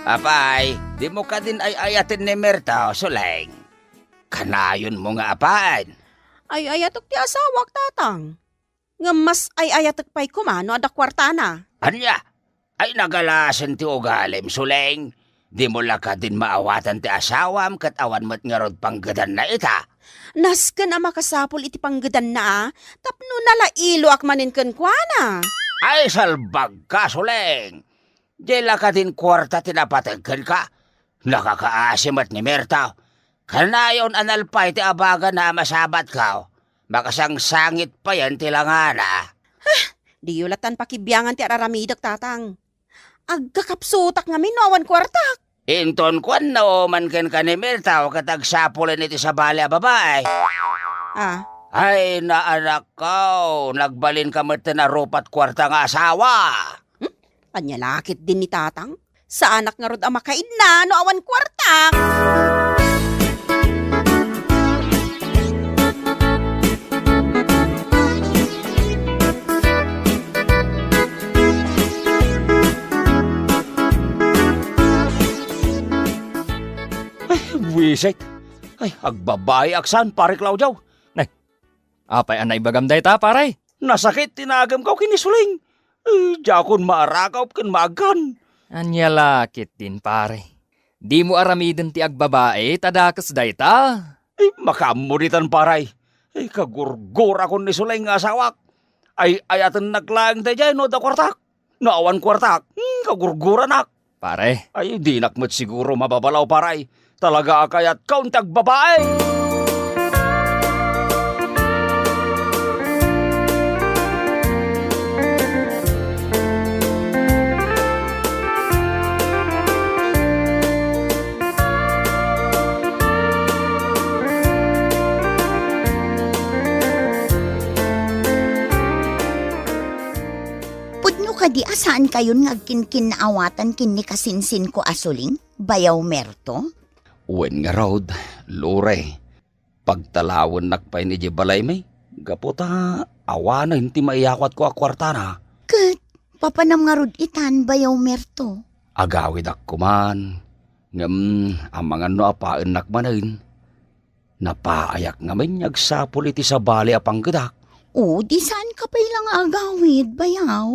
Apay, dimo kadin ay-ayaten ni Merto, Suling? Kanayonmo nga apaen? Ay-ayatek ti asawak, Tatang. Ngem mas ay-ayatek pay koma no adda kuartana. Ania? Ay, nagalasen ti ugalim, Suling. Dimo la kadin maawatan ti asawam ket awan met ngarud panggedanna ita. Nasken a makasapul iti panggedanna, a, tapno nalailoak manen kenkuana. Ay, salbagka, Suling. Diay la kadin kuarta ti napateg kenka. Nakakaasi met ni Merto. Kanayon a nalpay ti abagana a masabatko. Makasangsangit payen ti langana. Diyo latan pakibiangan ti ar-aramidek, Tatang. Agkakapsutak ngamin no awan kuartak. Inton kuan, naoman kenka ni Merto ket agsapulen iti sabali a babai. Ah. Ay, naanakko, nagbalinka metten a rupat kuarta nga asawa. Hmm? Ania la ketdin ni Tatang? Saanak ngarud a makaidna no awan kuartak. Ay, buisit. Ay, agbabaeak saan, Pare Claudio. Nay, apay a naibagam dayta, pare? Nasakit ti nagemko ken ni Suling. Eh, diakon maarakop ken maagkan. Ania la ketdin, pare? Dimo aramiden ti agbabae ta dakes dayta? Eh, makaammo ditan, pare. Eh, kagurgurakon ni Suling nga asawak. Ay-ayatennak laeng daydiay no adda kuartak. No awan kuartak, hmm, kagurguranak. Pare. Ay, dinak met siguro mababalaw, pare. Talaga a kayatko ti agbabae. Pudno kadi a saankayon nga agkinkinnaawatan ken ni kasinsinko a Suling, Bayaw Merto? Wen ngarud, Lore, pagtalawennak pay idiay balaymi, gapu ta awanen ti maiyawatko a kuartana. Ket papanam ngarud itan, Bayaw Merto? Agawidak koman, ngem amangan no apaennak manen. Napaayak ngamin nga agsapul iti sabali a panggedak. O, di saanka pay la nga agawid, Bayaw?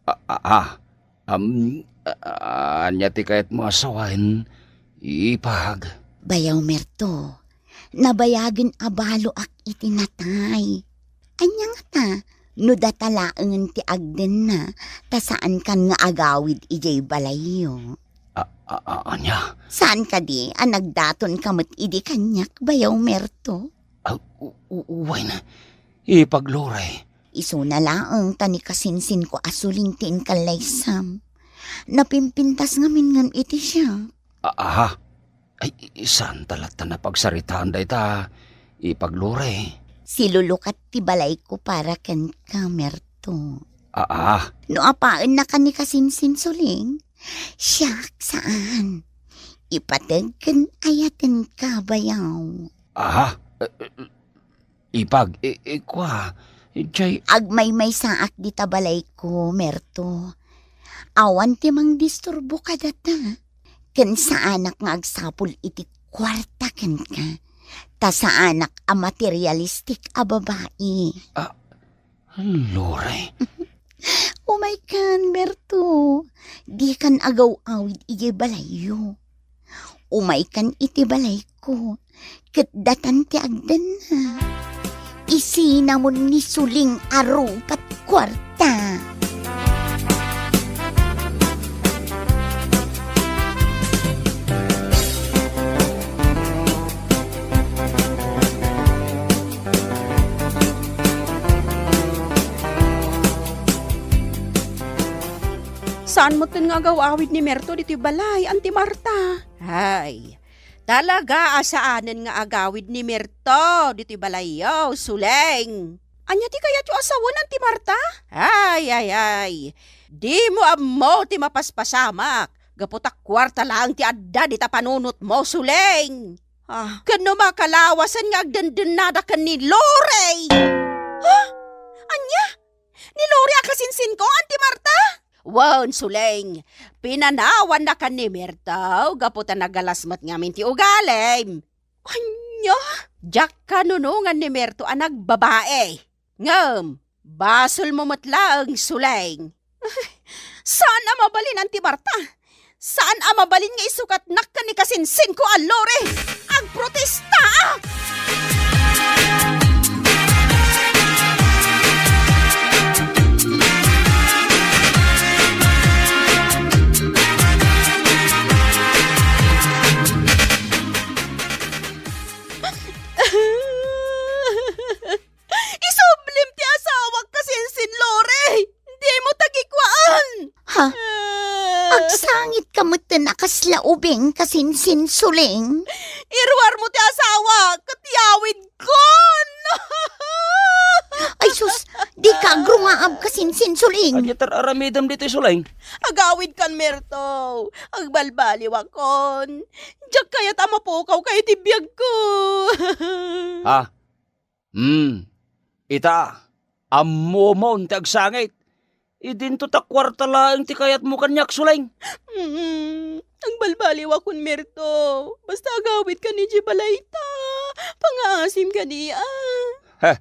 A, a, a, am, A-, ania ti kayatmo a sawen, ipag? Bayaw, Merto. Nabayagen a baloak iti natay. Ania ngata, no data laengen ti agdenna, ta saankan nga agawid idiay balayyo? A-, a-, a-, ania? Saan kadi a nagdatonka met idi kaniak, Bayaw Merto? A, u-, u-, wen, ipag Lore. Isuna laeng ta ni kasinsinko a suling ti inkallaysam. Napimpintas ngamin ngem iti siak. A-, aha? Ay, i-, saan ta latta napagsaritaan dayta, ipag Lore? Silulukat ti balayko para kenka, Merto. A-, aha? No apaennaka ni kasinsin, Suling, siak saan. Ipateg ken ayatenka, Bayaw. Aha? Eh, eh, Ipag, i-, ikua, jay. Agmaymaysaak dita balayko, Merto. Awan ti mangdisturbo kadata. Ken saanak nga agsapul iti kuarta kenka. Ta saanak a materialistik a babai. Ah, Lore. Umaykan, Merto. Dikan agaw-awid idiay balayyo. Umaykan iti balayko, ket datan ti agdenna. Isinamon ni Suling a rupat kuarta. Saan metten nga agaw-awid ni Merto ditoy balay, Anti Marta? Ay, talaga a saanen nga agawid ni Merto ditoy balayyo, Suleng. Ania ti kayatyo a sawen, Anti Marta? Ay, ay, ay. Dimo ammo ti mapaspasamak. Gapu ta kuarta laeng ti adda dita panunotmo, Suleng. Ah, ken no makalawasen nga agdendennada ken ni Lore! Ha? Ania? Ni Lore a kasinsinko, Anti Marta? Wen, Suleng, pinanawanna ken ni Merto gapu ta nagalas met ngamin ti ugalim. Ania? Diak kanunongan ni Merto a nagbabae. Ngem, basolmo met laeng, Suleng. Saan a mabalin, Anti Marta. Saan a mabalin nga isukatnak ken ni kasinsinko a Lore. Agprotestaak! Isublim ti asawak kasinsin, Lore! Dimo tagikuaan! Ha? Ah. Agsangitka metten a kasla ubing kasinsin, Suleng? Iruarmo ti asawak ket yawidkon! Ay sus, dika agrungaab kasinsin, Suleng. Ania ti ar-aramidem ditoy, Suleng? Agawidkan, Merto. Agbalbaliwakon. Diak kayat a mapukawka iti biagko. Ha? Hmm. Ita, ammomon ti agsangit. Idinto ta kuarta laeng ti kayatmo kaniak, Suleng. Mm, agbalbaliwakon, Merto. Basta agawidkan idiay balayta. Pangaasim kadi, a. Heh,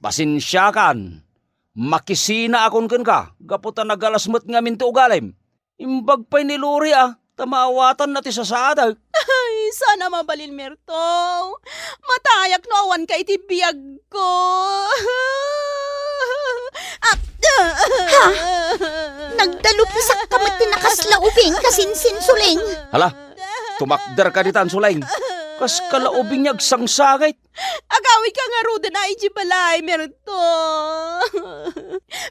pasensiakan. Makisinaakon kenka, gapu ta nagalas met ngamin ti ugalim. Imbag pay ni Lore a, ta maawatanna ti sasaadek. Ay, saan a mabalin, Merto. Matayak no awanka iti biagko. Ah, ha? Nagdalupsakka met ti nakasla ubing kasinsin, Suleng. Hala, tumakderka ditan, Suleng. Kas kala ubing nga agsangsangit. Agawidka ngaruden a idiay balay, Merto.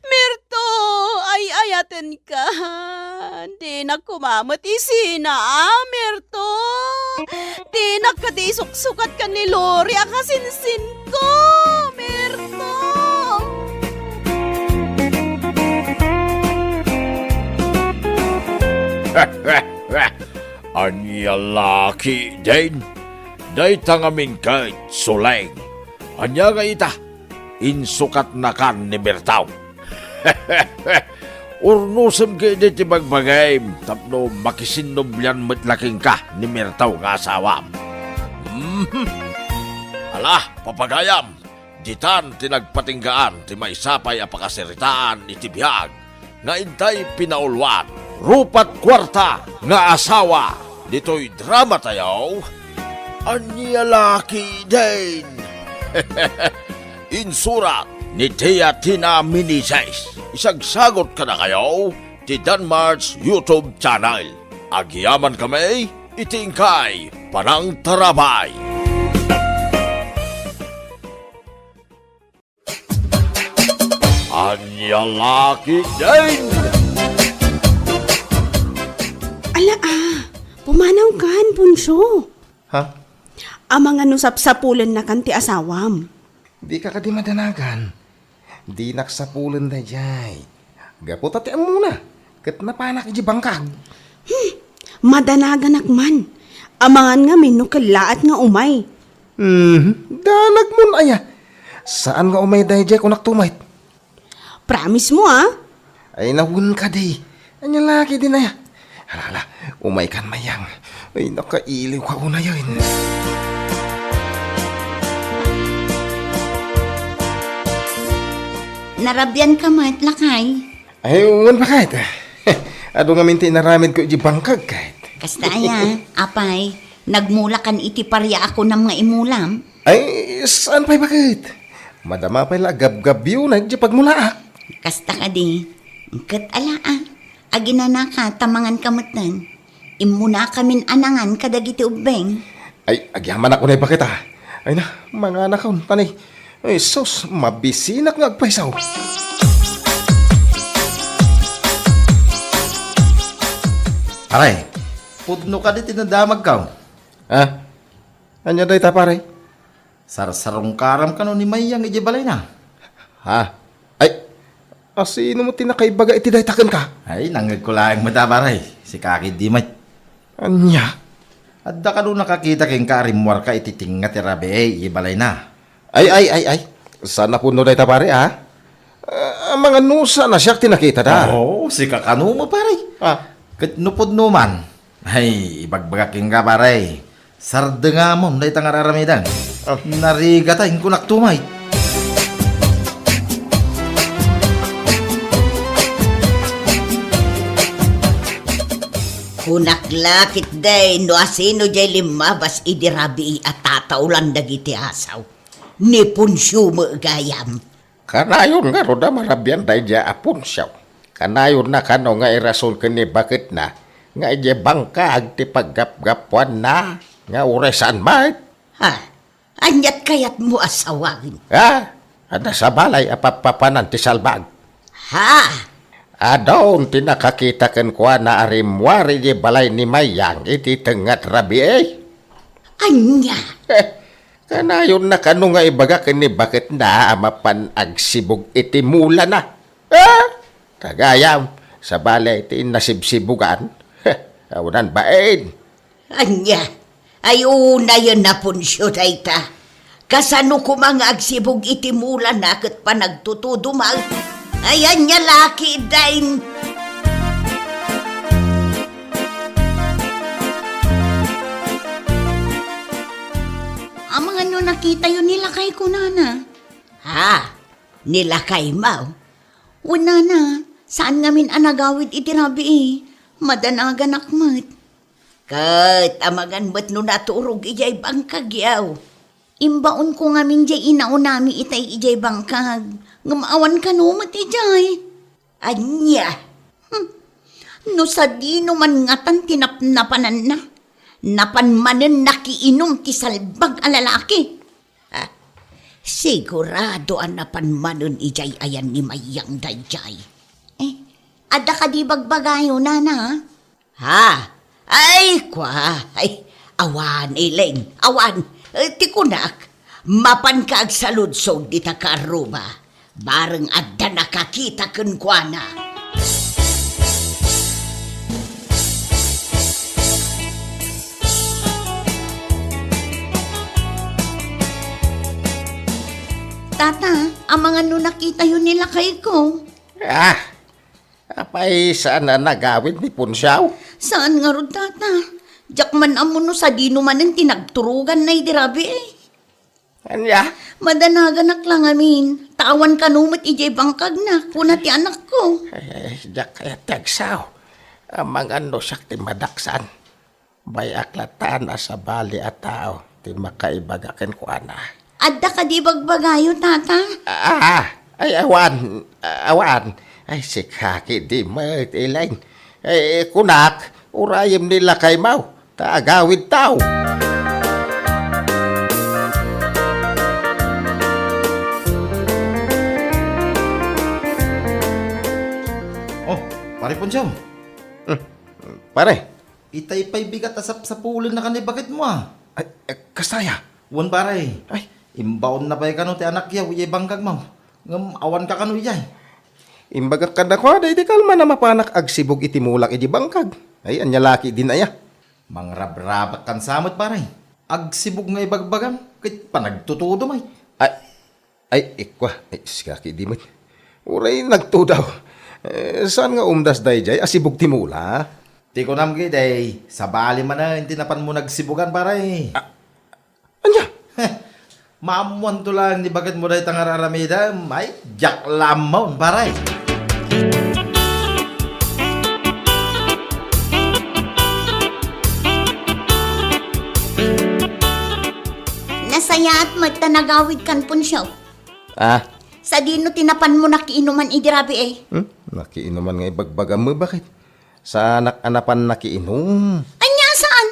Merto, ay-ayatenka. Dinak koma met isina, a, Merto. Dinak kadi isuksukat ken ni Lore a kasinsinko, Merto. Ania la ketdin? Dayta ngamin ket, Suleng. Ania nga ita, insukatnakan ni Merto? Urnosem ketdi ti bagbagim tapno makisinnublian met la kenka ni Merto nga asawam. Mhm. Ala, papagayam, ditan ti nagpatinggaan ti maysa pay a pakasaritaan iti biag nga intay pinauluan. Rupat kuarta nga asawa ditoy drama tayo, Ania La Ketdin. Insurat ni Tia Tina Meneses. Isagsagot kadakayo ti Danmar's YouTube channel. Agyaman kami iti inkay panangtarabay. Ania La Ketdin. Ala, ah, pumanawkan, Poncio. Ha? Amangan no sapsapulennakan ti asawam. Dika kadi madanagan. Dinak sapulen daydiay. Gapu ta ti ammona, ket napanak idiay bangkag. Hmm, madanaganak man. Amangan ngamin no kellaat nga umay. Mhm, danagmon aya. Saan nga umay daydiay, kunak tumay. Promise mo, ah? Ay, nawen kadi. Ania La Ketdin aya. Ala, ala, umaykan, Mayang. Ay, nakailiwka unayen. Narabianka met, lakay? Ay, wen, baket. Adu ngamin ti inaramidko idiay bangkag, ket. Kasta aya, apay, nagmulakan iti paria a kunam nga imulam? Ay, saan pay, baket? Madama pay la a gabgabio na idiay pagmulaak. Kasta kadi, ket ala, ah, aginanaka ta manganka metten. Immunakamin a nangan kadagiti ubbing. Ay, agyamanak unay, baket, ah. Ay na, manganakon, tani. Ay, sus, mabisinak nga agpayso. Aray, pudno kadi ti nadamagko. Ha? Ania dayta, pare? Sarsarungkaram kano ni Mayang idiay balayna. Ha? Ay, asino met ti nakaibaga iti dayta kenka? Ay, nangngegko laeng met, pare. Sika ketdi met. Ania? Adda kano nakakita kenka a rimmuarka iti tengnga ti rabii idiay balayna? Ay, ay, ay, ay. Saan a pudno dayta, pare, a? Ah, amangan no saan a siak ti nakitada. Oo, sika kano met, pare. Ah. Ket no pudno man, ay, ibagbagak kenka, pare. Sardengamon dayta nga ar-aramidem. Ah. Narigataen, kunak tumay. Kunak la ketdi no asino diay limmabas idi rabii a tataulan dagiti asaw. Ni Poncio met gayam. Kanayon ngarud a marabian daydiay a Poncio. Kanayonna kano nga irason ken ni baketna nga idiay bangkag ti paggapgapuanna nga uray saan met? Ha? Aniat kayatmo a sawaen? Ha? Adda sa balay a pappapanan ti salbag. Ha? Adun ti nakakita kenkuana a rimmuar idiay balay ni Mayang iti tengnga ti rabii. Ania? Eh, kanayonna kano nga ibaga ken ni baketna a mapan agsibug iti mulana. Ah, ta gayam, sabali ti innasibsibugan. Awanan bain. Ania? Ay, unayen a Poncio dayta. Kasano koma nga agsibug iti mulana ket panagtutudo met? Ay, ania la ketdin? Amangan no nakitayo ni lakay kunana. Ha? Ni lakaymo? Wen nana, saan ngamin a nagawid iti rabii. Madanaganak met. Ket amangan met no naturog idiay bangkagyo. Imbaonko ngamin diay inaunami itay idiay bangkag, ngem awan kano met idiay. Ania? Hmm. No sadino man ngatan ti napnapananna, napan manen nakiinum ti salbag a lalaki. Ah, sigurado a napan manen idiay ayan ni Mayang daydiay. Eh, adda kadi bagbagayo, nana? Ha? Ay, kua, ay, awan, Iling, awan. Eh, ti kunak, mapanka agsaludsod dita kaarruba. Bareng adda nakakita kenkuana. Tata, amangan no nakitayo ni lakayko. Ah, apay saan a nagawid ni Poncio? Saan ngarud, tata? Diak man ammo no sadino manen ti nagturoganna idi rabii. Ania? Madanaganak la ngamin. Ta awan kano met idiay bangkagna, kuna ti anakko. Ay, ay, diak kayat ti agsao. Amangan no siak ti madaksan. Bay-ak latta a sabali a tao ti makaibaga kenkuana. Adda kadi ibagbagayo, Tata? Ah, ay awan, awan. Ay, sika kidi met, Elaine. Eh, kunak, urayem ni lakaymo, ta agawid tao. Oh, Pare Poncio. Hmm, pare. Itay pay bigat a sapsapulennaka ni baketmo, a. Ay, eh, kasta aya? Wen, pare. Ay. Imbaonna pay kano ti anakyaw idiay bangkagmo. Ngem awanka kano idiay. Imbagak kadakuada iti kalman a mapanak agsibug iti mulak idiay bangkag. Ay, ania la ketdin aya? Mangrabrabak kan sa met, pare. Agsibug nga ibagbagam, ket panagtutudo met. Ay, Ay, ikua, ay, sika ketdi met. Uray nagtudaw. Eh, saan nga umdas daydiay a sibug ti mula? Ti kunam ketdi, sabali manen ti napanmo nagsibugan, pare. Ah, ania? Maammoanto laeng ni baketmo dayta nga ar-aramidem. Ay, diak la ammo, pare. Nasayaat met ta nagawidkan, Poncio. Ah. Sadino ti napanmo nakiinuman idi rabii, eh? Hmm? Nakiinuman nga ibagbagam met, baket? Saanak a napan nakiinum. Ania saan?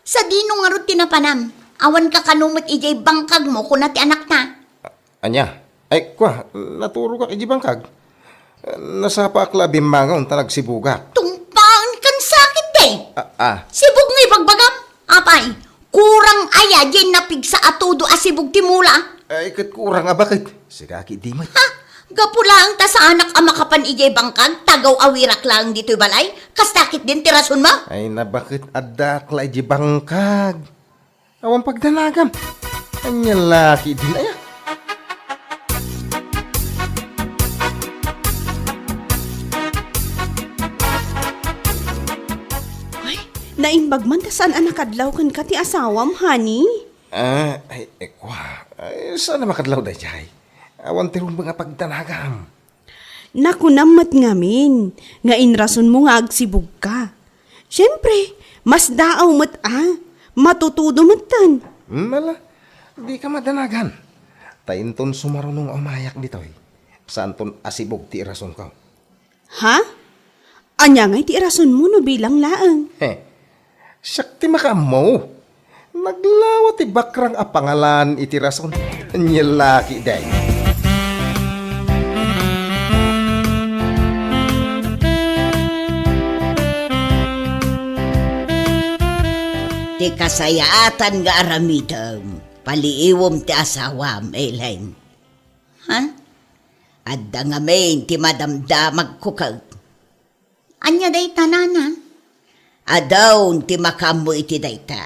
Sadino ngarud ti napanam? Awanka kano met idiay bangkagmo, kuna ti anakta. Ania? Ay, kua, naturogak idiay bangkag. Nasapaak la a bimmangon ta nagsibugak. Tungpaenkan sa ketdi. Ah, ah. Sibug nga ibagbagam? Apay, kurang aya diay napigsa a tudo a sibug ti mula? Ay, ket kurang a baket. Sika ketdi met. Ha? Gapu laeng ta saanak a makapan idiay bangkag, ta agaw-awirak laeng ditoy balay? Kasta ketdin ti rasonmo? Ay, nabaket, addaak la idiay bangkag. Awan pagdanagam. Ania la ketdin aya? Ay, naimbag man ta saan a nakadlaw kenka ti asawam, honey? Ah, ay, eh, kua. Ay, saan a makadlaw daydiay? Awan ti rumbeng a pagdanagam. Nakunam met ngamin nga inrasonmo nga agsibugka. Siempre, masdaaw met a, matutudo metten. Hmm, ala, dika madanagan. Ta inton sumaruno nga umayak ditoy, saanton a sibug ti irasonko. Ha? Ania ngay ti irasonmo no bilang laeng? He, siak ti makaammo. Naglawa ti bakrang a pangalan iti rason. Ania la ketdi. Ti kasayaatan nga aramidem, paliiwem ti asawam, Elaine. Ha? Adda ngamin ti madamdamagko ket. Ania dayta, nana? Adun ti makaammo iti dayta.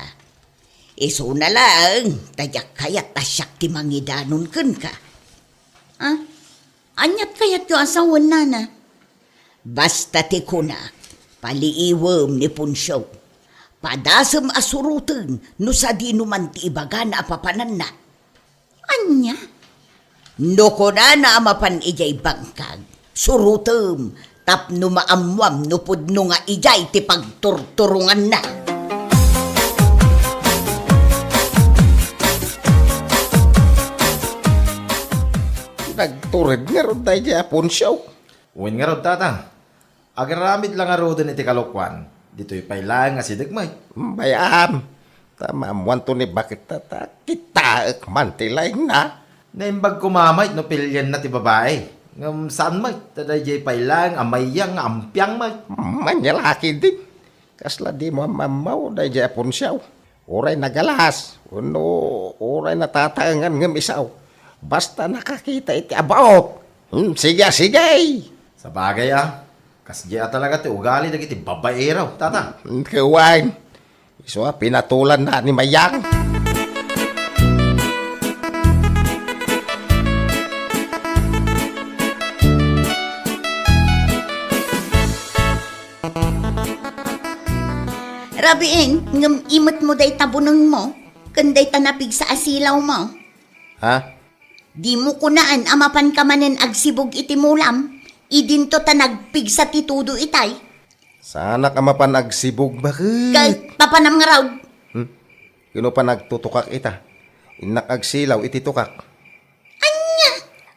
Isuna laeng, ta diak kayat a siak ti mangidanon kenka. Ah? Aniat kayatyo a sawen, nana? Basta ti kunak, paliiwem ni Poncio. Padasem a suroten no sadino man ti ibagana a papananna. Ania? No kunana a mapan idiay bangkag, surotem tapno maammuam no pudno nga idiay ti pagturturonganna. Nagtured ngarud daydiay a Poncio. Wen ngarud, tata. Agaramid la ngaruden iti kalokuan, ditoy pay laeng a sideg met. Bay-am, ta maammoanto ni baket ta, ta kitaek man ti laingna. Naimbag koma met no pilienna ti babai, ngem saan met, ta daydiay pay laeng a mayang nga ampiang met. Ania la ketdin. Kasla dimo ammaw daydiay a Poncio. Uray nagalas, wenno uray natataengan ngem isaw. Basta nakakita iti abaot. Hmm, sige, sige. Sabagay a, kasdiay a talaga ti ugali dagiti babaero, tata. Hmm, ket wen. Isu a pinatulanna ni Mayang. Rabiin, ngem imetmo dayta bunengmo ken dayta napigsa a silawmo. Ha? Dimo kunaan a mapanka manen agsibug iti mulam, idinto ta nagpigsa ti tudo itay. Saanak a mapan agsibug, baket? Kay, papanam ngarud. Hmm? Kuno panagtutukak ita. Innak agsilaw iti tukak. Ania?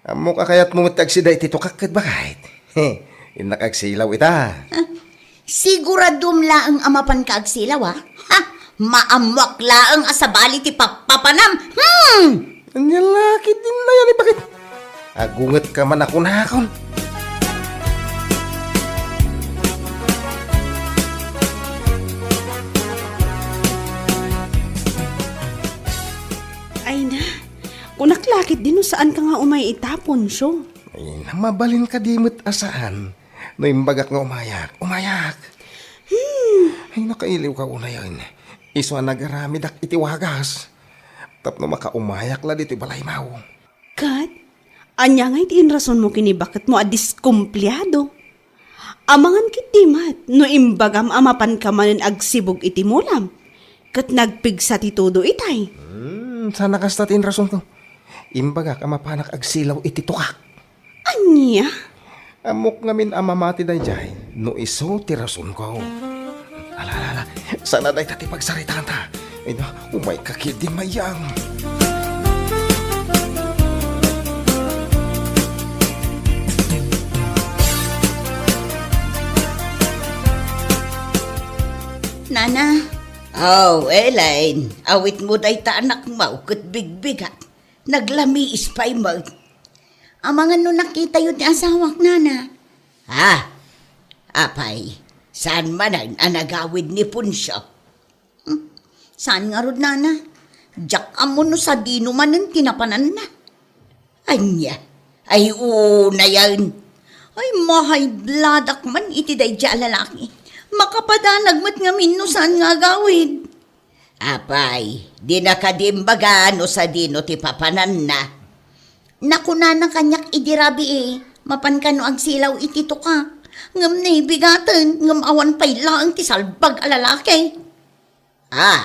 Ammok a kayatmo met ti agsida iti tukak ket baket. Innak agsilaw ita. Ah, siguradom laeng a mapanka agsilaw, a? Ha? Maammoak laeng a sabali ti pappapanam. Hmm! Ania la ketdin nayan, baket? Agungetka man a kunakon. Ay na, kunak la ketdin no saanka nga umay ita, Poncio. Ay, mabalin kadi met a saan? No imbagak nga umayak, umayak. Hmm. Ay, nakailiwka unayen. Isu a nagaramidak iti wagas. Tapno makaumayak la ditoy balaymo. Ket, ania ngay ti inrasonmo ken ni baketmo a diskumpliado? Amangan ketdi met no imbagam a mapanka manen agsibug iti mulam, ket nagpigsa ti todo itay. Hmm, saan a kasta ti inrasonko. Imbagak a mapanak agsilaw iti tukak. Ania? Ammok ngamin a mamati daydiay no isu ti rasonko. Ala, ala, ala. Saan a dayta ti pagsaritaanta. Ay na, umayka ketdin, Mayang. Nana. Oh, Elaine, awitmo dayta anakmo ket bigbigat. Naglamiis pay met. Amangan no nakitayo ti asawak, nana. Ah, apay, saan manen a nagawid ni Poncio? Hmm, saan ngarud, nana? Diak ammo no sadino manen ti napananna. Ania? Ay, unayen. Ay, mahaybladak man iti daydiay a lalaki. Makapadanag met ngamin no saan nga agawid. Apay, dina kadi imbaga no sadino ti papananna? Nakunana kaniak idi rabii, mapan kano agsilaw iti tukak. Ngem naibigaten, ngem awan pay laeng ti salbag a lalaki. Ah,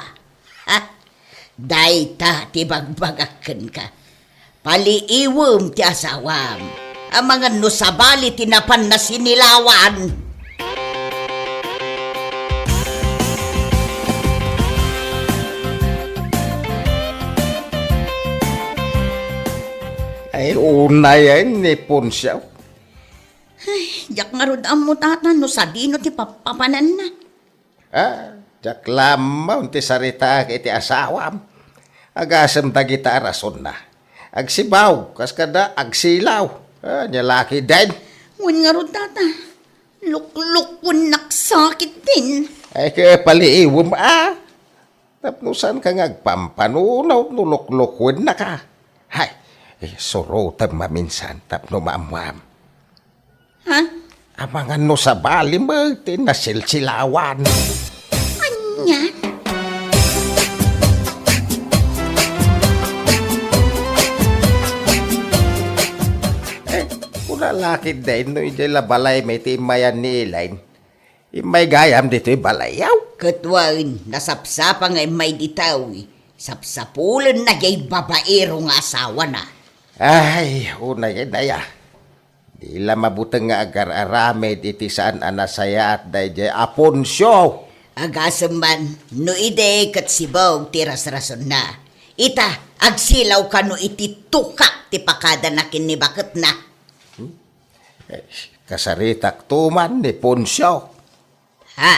ha? Dayta ti bagbagak kenka. Paliiwem ti asawam. Amangan no sabali ti napanna sinilawan. Ay, unayen ni Poncio. Ay, diak ngarud ammo, tata, no sadino ti papapananna. Ah, diak lammaw ti saritaak iti asawam. Agasem dagita a rasonna. Agsibaw, kas kada agsilaw. Ah, nia la ketdin. Wen ngarud, tata. Luklukwennak sakit din. Ay, kaya paliiwem, ah. Tapno saanka nga agpampanunot no luklukwennak, ah. Hay, eh, surotem maminsan tapno maammuam. Ha? Amangan no sabali met ti nasilsilawan. Ania? Eh, kuna la ketdin no idiay la balaymi ti immayan ni Elaine. Immay gayam ditoy balayyo. Ket wen, nasapsapa nga immay ditoy. Sapsapulenna diay babaero nga asawana. Ay, unayen aya. Di la mabuteng nga agar-aramid iti saan a nasayaat daydiay a Poncio. Agasem man, no idi ket sibug ti rasrasonna. Ita, agsilaw kano iti tukak ti pakadana ken ni baketna. Hmm? Eh, kasaritak to man ni Poncio. Ha?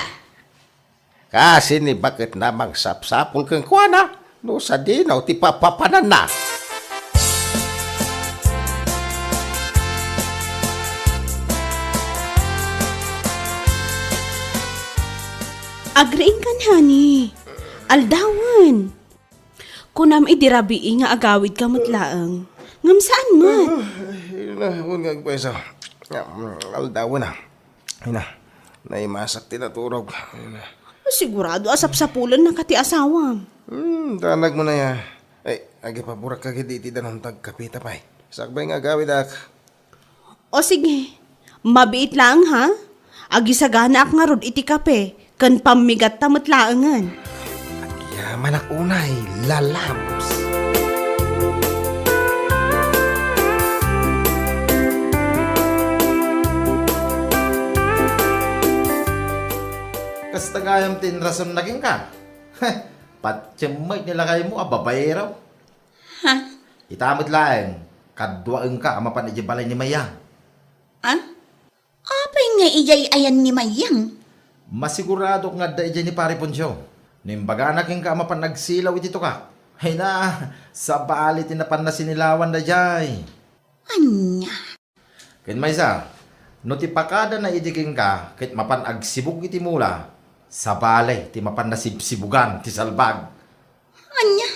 Kasi ni baketna mangsapsapul kenkuana no sadino ti papapananna. Agriingkan, honey. Aldawen. Kunam idi rabii nga agawidka met laeng. Ngem saan met? Ah, ay, na, wen nga agpayso. Aldawen a. Ay na, naimasak ti naturog. Ay na. Sigurado a sapsapulennaka ti asawam. Hmm, danag mo na ya. Ay, agipaburak ka gid iti danum ta agkapita pay. Sakbay nga agawidak. O sige, mabiit laeng ha? Agisaganaak ngarud iti kape ken pammigatta met laengen. Agyamanak unay, lalams. Kasta gayam ti inrasonna kenka. Patiem met ni lakaymo a babaero. Ha? Ita met laeng, kaduaenka a mapan idiay balay ni Mayang. Ah? Apay nga idiay ayan ni Mayang? Masiguradok nga adda idiay ni Pare Poncio. No imbagana kenka a mapan agsilaw iti tukak. Ay na, sabali ti napanna sinilawan daydiay. Ania? Ken maysa, no ti pakadana idi kenka ket mapan agsibug iti mula, sabali ti mapanna sibsibugan ti salbag. Ania?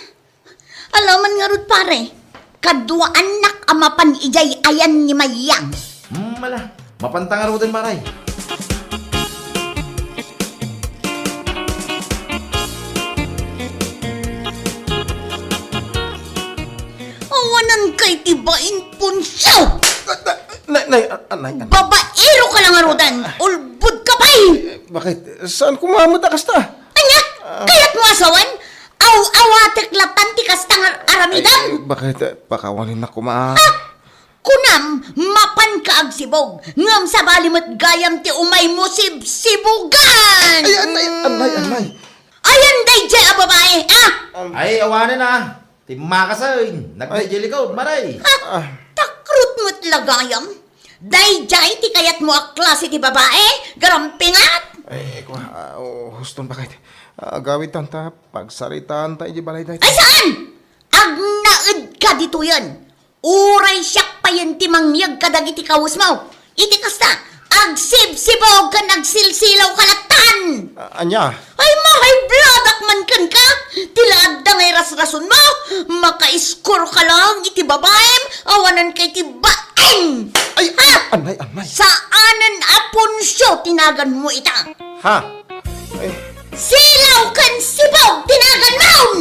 Alaman ngarud, pare, kaduaannak a mapan idiay ayan ni Mayang. Hmm, ala, mapanta ngaruden, pare. Awanan kay ti bain, Poncio! Nay, nay, ah, nay, ah. Babaero ka lang arudan! Ulbod ka pay! Eh, bakit? Saan ko mamata kasta? Anya? Ah. Kayat mo asawan? Aw-awatek latan ti kasta nga aramidam? Ay, bakit? Pakawanin na kuma. Ah! Kunam, mapan ka agsibog, ngem sabali met gayam ti umay mo sibsibugan! Ay, anay, anay, anay. Ayan daydiay a babae, ah! Ay, awanen, ah. Timmakasen, nagdaydiay likod, maray. Ha? Ah. Takrot met la gayam. Daydiay ti kayat mo a klase ti babae, garampingat! Ay, kwa, ah, oh, huston, bakit? Ah, agawidtan ta, pagsaritaan ta iti balay dayta. Ay, saan? Agnaed ka ditoyen. Uray siak payen ti mangyeg kadagiti kawesmo. Iti kasta, agsibsibog ken agsilsilaw ka latan! A-, ania? Ay, ma-high blood-ak man kenka! Ti la adda nga irasrasonmo, maka-score ka lang iti babaem, awanan kay ti baeng! Ay, ha? Anay, anay. Saanen a Poncio ti naganmo ita. Ha? Ay. Silaw ken sibog ti naganmon!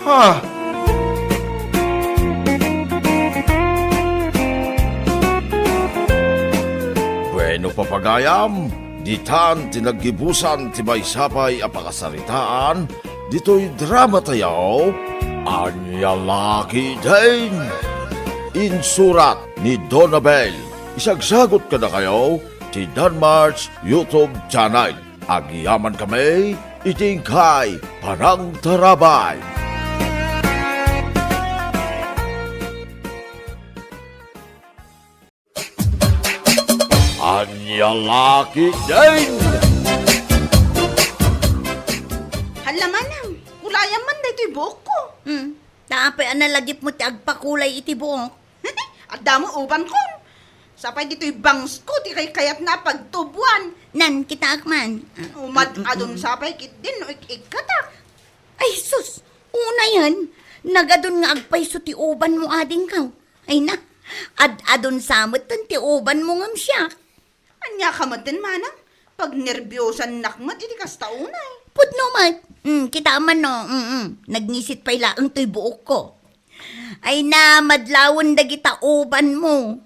Ha? Bueno, papagayam, ditan ti naggibusan ti maysa pay a pakasaritaan ditoy drama tayo, Ania La Ketdin. Insurat ni Donabel. Isagsagot kadakayo ti Danmar's YouTube channel. Agyamankami iti inkay panangtarabay. Ania La Ketdin! Hala, manang, kulayam man daytoy buokko. Hmm, ta apay a nalagipmo ti agpakulay iti buok? Adda mo ubankon. Sapay ditoy bangsko ti kaykayatna a pagtubuan. Nan, kitaak man. Umad-adon sapay ketdin no ik-ikkatak. Ay, sus! Unayen, nagadun nga agpayso ti ubanmo, adingko. Ay na, ad-adun sa metten ti ubanmo ngem siak. Ania ka metten, manang? Pagnerbiosannak met iti kasta unay. Pudno met. Mm, kitaem man no, mm, mm. Nagngisit pay laeng toy buokko. Ay na, madlawen dagita ubanmo.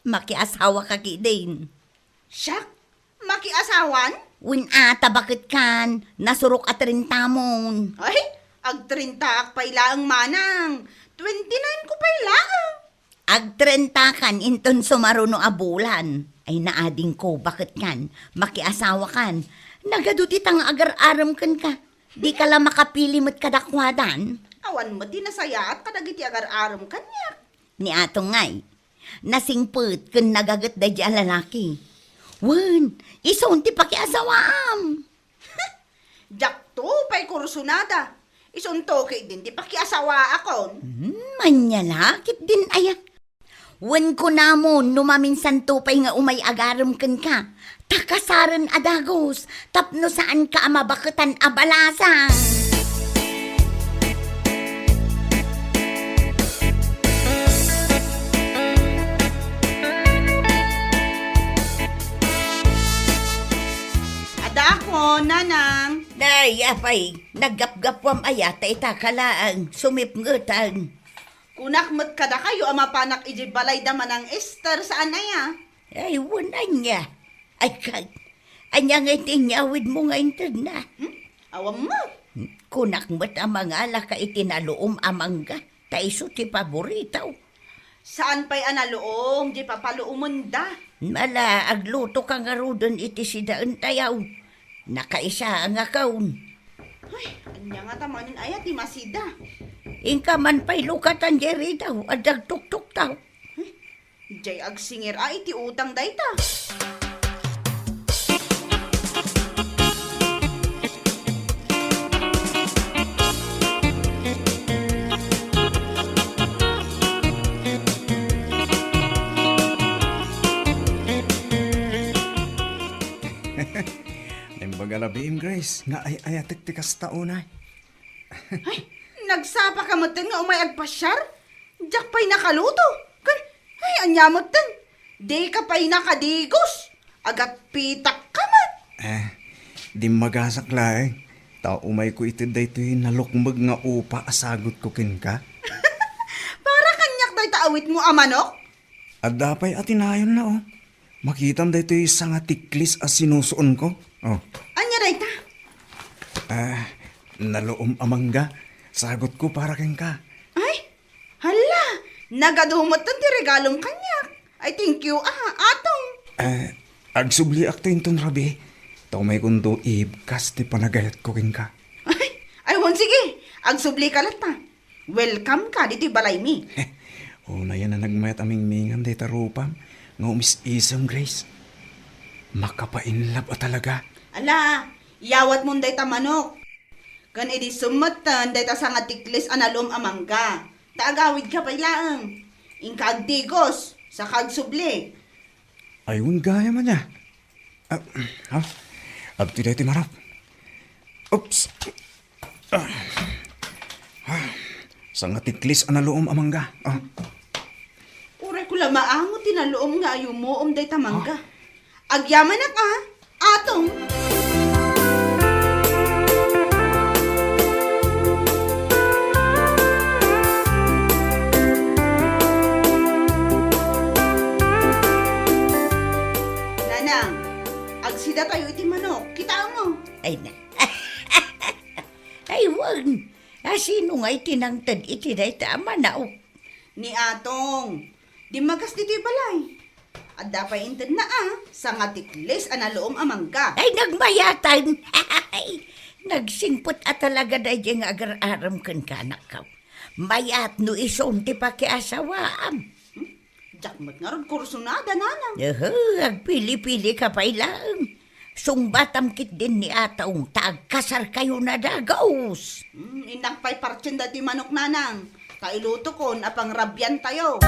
Makiasawaka ketdin. Siak? Makiasawan? Wen a, ta baket kan, nasurok a trentamon. Ay, agtrentaak pay laeng, manang. Twenty-nine ko pay laeng. Agtrentakan inton sumaruno a bulan. Ay na, adingko, baket kan, makiasawakan. Nagadu ti ta nga agar-arem kenka. Dika la makapili met kadakuadan. Awan met ti nasayaat kadagiti agar-arem kaniak. Ni Atong ngay, nasingpet ken nagaget daydi a lalaki. Wen, isun ti pakiasawaam. Diakto pay kursunada. Isunto ketdin ti pakiasawaakon. Hmm, ania la ketdin aya. Wen kunamon no maminsanto pay nga umay agarem kenka, ta kasaren a dagus tapno saanka a mabaketan a balasang. Adakon, nanang. Day, apay, naggapgapuam aya ta ita ka laeng, sumipngetan. Kunak met kadakayo a mapanak idiay balay da Manang Ester, saan aya? Ay, wen ania. Ay, kag, ania ngay ti inyawidmo nga intedna? Hmm? Awan met. Kunak met a mangalaka iti naluom a mangga, ta isu ti paboritaw. Saan pay a naluom, di papaluomenda. Mala, agluto ka ngaruden iti sidaen tayaw. Nakaisa nga kaon. Ay, ania ngata manen aya ti masida? Inka man pay lukatan diay ridaw, adda agtuktuktaw. Ay, diay agsingir a iti utang dayta. Naimbag a rabiim, Grace, nga ay-ayatek ti kasta unay. Ay, nagsapaka metten nga umay agpasiar? Diak pay nakaluto. Ken, ay, ania metten? Dika pay nakadigos. Agatpitakka met. Eh, dimmagasak laeng. Ta umayko ited daytoy nalukmeg nga upa a sagutko kenka. Para kaniak dayta awitmo a manok? Adda pay a tinayonna, oh. Makitam daytoy sangatiklis a sinusuonko. Oh. Ania dayta? Ah, naluom a mangga. Sagutko para kenka. Ay, hala! Nagadu metten ti regalom kaniak. Ay, thank you, ah, Atong. Ah, agsubliakto inton rabii. Ta umaykonto ibkas ti panagayatko kenka. Ay, ay, wen, sige. Agsublika latta. Welcome ka ditoy balaymi. Unayen a nagmayat a mingmingan dayta rupam nga umis-isem, Grace. Makapa-in love a talaga. Ala, iyawatmon dayta manok. Ken idissum metten dayta sangatiklis a naluom a mangga. Ta agawidka pay laeng. Inka agdigos, saka agsubli. Ay, wen gayam aya. Ah, ha? Adtoy daytoy manok. Oops. Ah. Ah. Sangatiklis a naluom a mangga. Ah. Uray ko la maango ti naluom nga ayumuom dayta mangga. Ah. Agyamanak, ah. Atong. Nanang, agsidatayo iti manok. Kitaem mo? Ay na. Ay, wen. A, sino ngay ti nangted iti dayta a manok? Ni Atong. Dimmagas ditoy balay. Adda pay intedna a sangatiklis a naluom a mangga. Ay, nagmayaten. Nagsingpet a talaga daydiay nga agar-arem kenka, anakko. Mayat no isun ti pakiasawaam. Hmm? Diak met ngarud kursunada, nanang. Ehe, agpili-pili ka pay laeng. Sungbatam ketdin ni Atong ta agkasarkayo a dagus. Hmm, innak pay partien daytoy manok, nanang. Ta ilutokon a pangrabiantayo.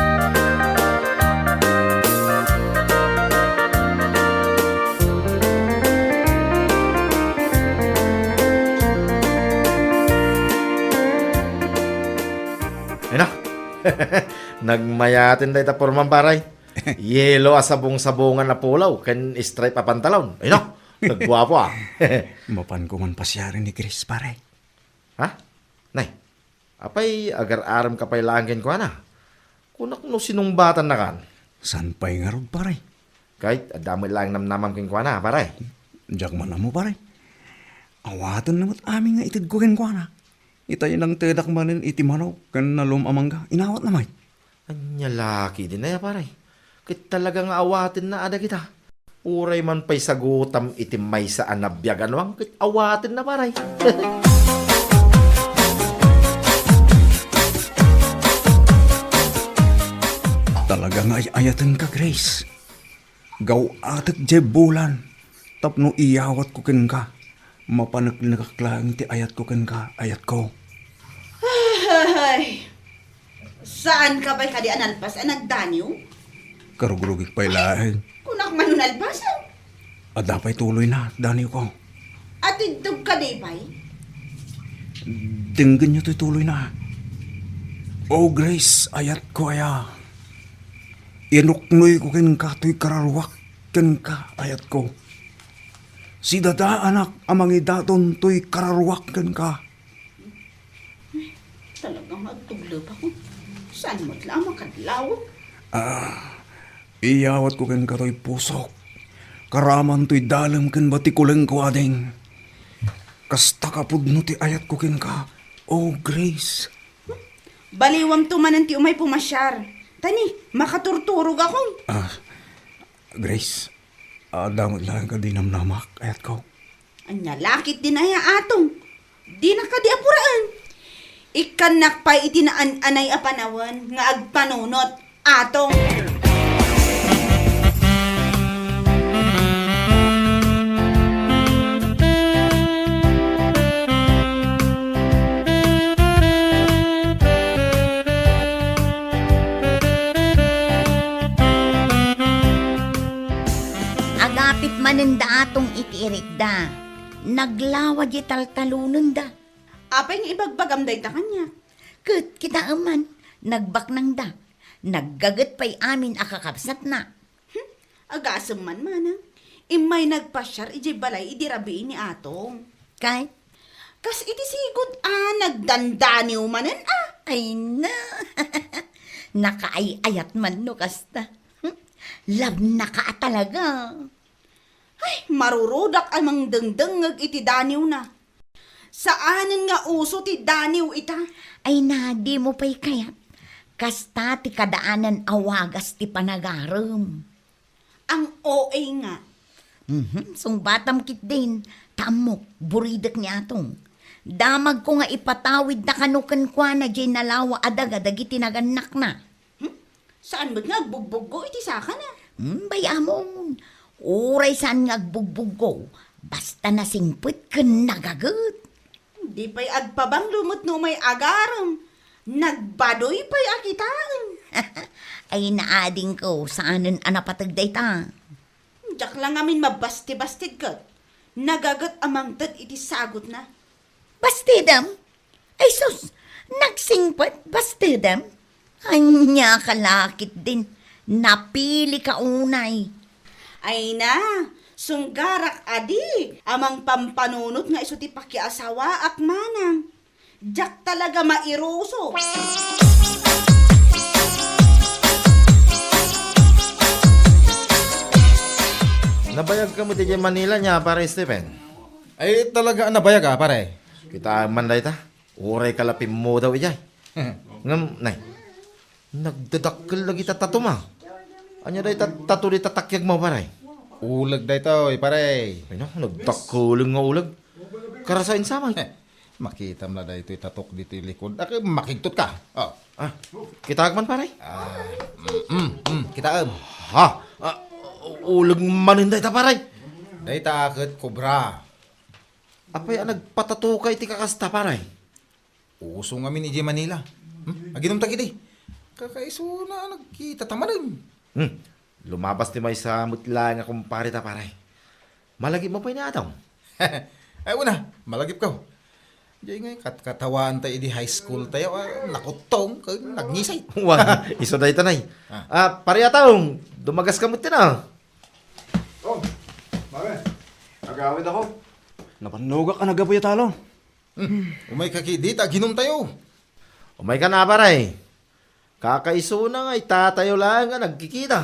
Ay na. Nagmayaten dayta pormam, pare. Yelo a sabong-sabongan a polo ken stripe a pantalon. Ay, no? Nagguapo, ah. Mapanko man pasiaren ni Grace, pare. Ha? Nay, apay agar-arem ka pay laeng kenkuana? Kunak no sinungbatannakan. Saan pay ngarud, pare? Ket adda met laeng namnamam kenkuana, pare. Diak man ammo, pare. Awatenna met amin nga itedko kenkuana. Itay nangtedak manen iti manok ken naluom a mangga. Inawatna met. Ania la ketdin aya, pare? Ket talaga nga awatenna a dagita. Uray man pay sagutam iti maysa a nabiag a nuang ket awatenna, pare. Talaga nga ay-ayatenka, Grace. Gaw-atek diay bulan tapno iyawatko kenka. Mapaneknekak laeng ti ayatko kenka, ayatko. Ay, saanka pay kadi a nalpas a nagdaniw? Karugrugik pay laeng. Kunak man no nalpasen. Adda pay tuloyna, daniwko. Atiddog kadi pay? Denggenyo toy tuloyna. Oh, Grace, ayatko aya. Inuknoyko kenka toy kararuak kenka, ayatko. Sidadaanak a mangidaton toy kararuak kenka. Talaga nga agtuglepakon. Saan met la a makadlaw? Ah, iyawatko kenka toy pusok. Karaman toy dalem ken batikulengko, ading. Kasta kapudno ti ayatko kenka, oh, Grace. Baliwamto manen ti umay pumasiar. Ta ni, makaturturogakon. Ah, Grace, adda met laeng kadi namnamak, ayatko. Ania la ketdin aya, Atong? Dina kadi apuraen. Ikkannak pay iti naan-anay a panawen nga agpanunot, Atong. Agapit manen da Atong iti irikda. Naglawa di taltalonenda. Apay nga ibagbagam dayta kaniak? Ket kitaem man, nagbaknangda. Naggaget pay amin a kakabsatna. Hmm, agasem man, manang. Immay nagpasiar idiay balay idi rabii ni Atong. Kay? Kas iti sigud a nagdandaniw manen a. Ay na. Nakaay-ayat man no kasta. Hmm? Labnaka a talaga. Ay, marurudak a mangdengdengngeg iti daniwna. Saanen nga uso ti daniw ita. Ay, na, dimo pay kayat. Kasta ti kadaanan a wagas ti panagarem. Ang O A nga. Mhm, sungbatam ketdin, ta ammok, buridek ni Atong. Damagko nga ipatawidna kano kenkuana diay nalawa a daga dagiti nagannakna. Hmm? Saan met nga agbugbuggo iti sakana? Hmm, bay-amon. Uray saan nga agbugbuggo, basta nasingpet ken nagaget. Di pay agpabanglo met no umay agarem. Nagbadoy pay a kitaen. Ay, naadingko, saanen a napateg dayta. Diak la ngamin mabastibasted ket nagaget a mangted iti sagutna. Bastidem? Ay sus, nagsingpet, bastidem? Ania ka la ketdin, napilika unay. Ay na, sunggarak a di a mangpampanunot nga isu ti pakiasawaak, manang. Diak talaga mairuso. Nabayag ka met idiay Manila nia, Pare Stephen? Ay, talaga a nabayag a, pare. Kitaem man dayta. Uray ka la pimmudaw idiay. Ngem, nay, nagdadakkel dagita tatom a. Ania dayta tato dita takyagmo, pare? Uleg daytoy, pare. Ay, no, nagdakkeleng nga uleg. Karasain sa, may. Makitam la daytoy tatok ditoy likod. Ak-, makigtot ka. Oh. Ah, kitaek man, pare? Ah, mm, mm, mm, kitaem. Ha? Ah, uleg manen dayta, pare? Dayta ket kobra. Apay a nagpatato ka iti kakasta, pare? Uso ngamin idiay Manila. Hmm? Aginom ta ketdi. Kakaisuna a nagkita ta manen. Hmm. Lumabas ti maysa met laeng a kumpare ta, pare. Malagipmo pay ni Atong? Ay, una, malagipko. Diay ngay, kat-, katawaan ta idi high school tayo, ah, nakuttong, ken nagngisay. Wan, isu dayta, nay. Ah. Ah, Pare Atong, dumagas ka met tina. Oh, pare. Agawidakon. Napannugak a naggapuya talo. Hmm, umay ka ketdi ta aginom tayo. Umay ka na, pare. Kakaisuna nga itatayo laeng a nagkikita.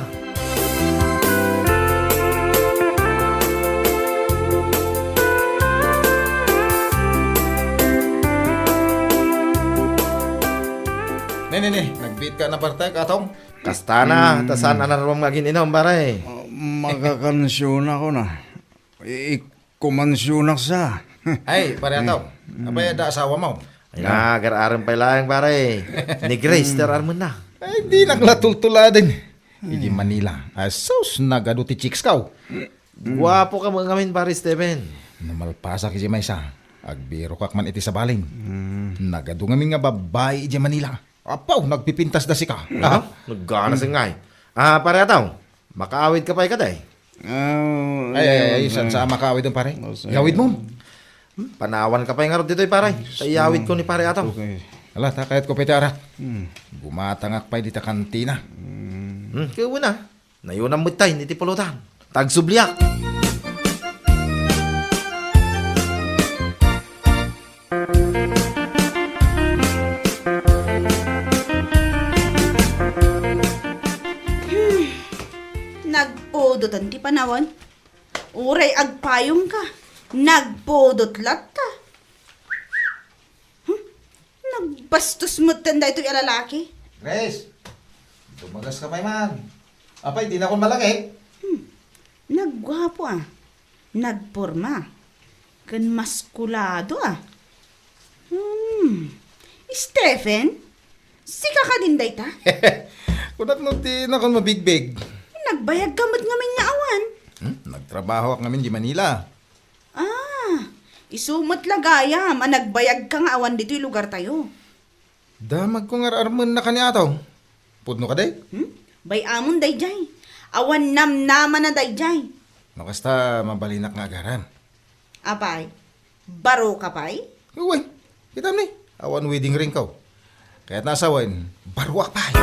Ne, ne, ne, nagbiit ka na, parte, Atong? Kasta na, ta saan a naruam nga agin-inom, pare. Ah, makakansyonakon a. I-, Kumansyonaksa. Ay, pare Atong. Apay, adda asawamo? Ay, nagar-arem pay laeng, pare. Ni Grace, ti ar-armenna. Ay, dinak la tultuladen. Idi Manila. Asus, nagadu ti chicks ko. Guapo ka met ngamin, pare Steven. No malpasak iti maysa, agbirokak man iti sabalin. Nagadu ngamin nga babbai iti Manila. Apaw, nagpipintas da sika. Ah, nagganas ngay. Ah, pare Atong, makaawid ka pay kadi? Ah, ay, ay, ay, ay, saan sa makaawid ang pare? Yawid mo. Hmm, panawan ka pay ngarud ditoy, pare. Ay, ta iyawid ko ni pare Atong. Okay. Ala, ta kayat ko pay ti arak. Hmm. Gumatangak pay dita kantina. Hmm, kaya na. Nayunam met tay, iti pulutan. Tagsubliak. Hmm. Nagpudotan ti panawan. Uray agpayong ka. Nagpudot latta. Hmm? Nagbastos metten daytoy a lalaki. Grace, dumagas ka pay man. Apay, di na akon malagip? Hmm. Nagguapo a. Nagporma. Ken maskulado, a. Hmm. Stephen? Sika kadin dayta? Kunak no ti nakon mabigbig. Nagbayagka met ngamin nga awan. Hmm? Nagtrabahoak ngamin di Manila. Ah, isu met la gayam a nagbayagka nga awan ditoy lugartayo. Damagko nga ar-armennaka ni Atong. Pudno kadi? Hmm? Bay-amon dayjay. Awan namnamana dayjay. No kasta, mabalinak nga agaran. Apay, baroka pay? Uy, kitam ni, awan wedding ringko. Kayatna a sawen, baroak pay.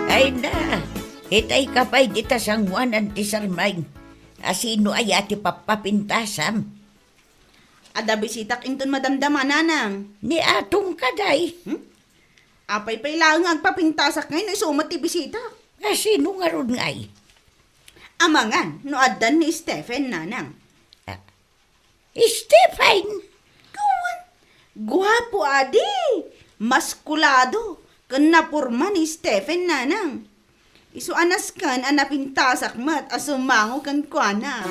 Ay na, itay ka pay dita sangoanan ti sarmaing. Asino aya ti pappapintasam? Adda bisitak inton madamdama, nanang. Ni Atong kadi? Hmm? Apay pay laeng nga agpapintasak ngay no isu met ti bisitak? Asino ngarud ngay? Amangan no addan ni Stephen, nanang. Ah, Stephen? Kawan, guapo adi. Maskulado. Ken naporma ni Stephen, nanang. Isu a nasken a napintasak met a sumango kenkuana.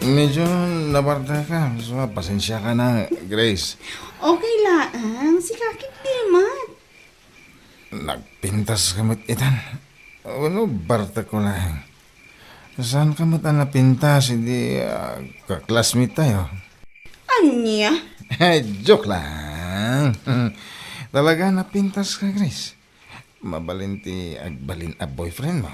Medyo nabartay ka. So, pasensia ka na, Grace. Okay laeng, sika ketdi met. Nagpintas ka met itan. Wenno, bartek ko laeng. Saan ka met a napintas idi, ah, ka-classmate tayo? Ania? Joke lang. Talaga napintas ka, Grace. Mabalin ti agbalin a boyfriend mo.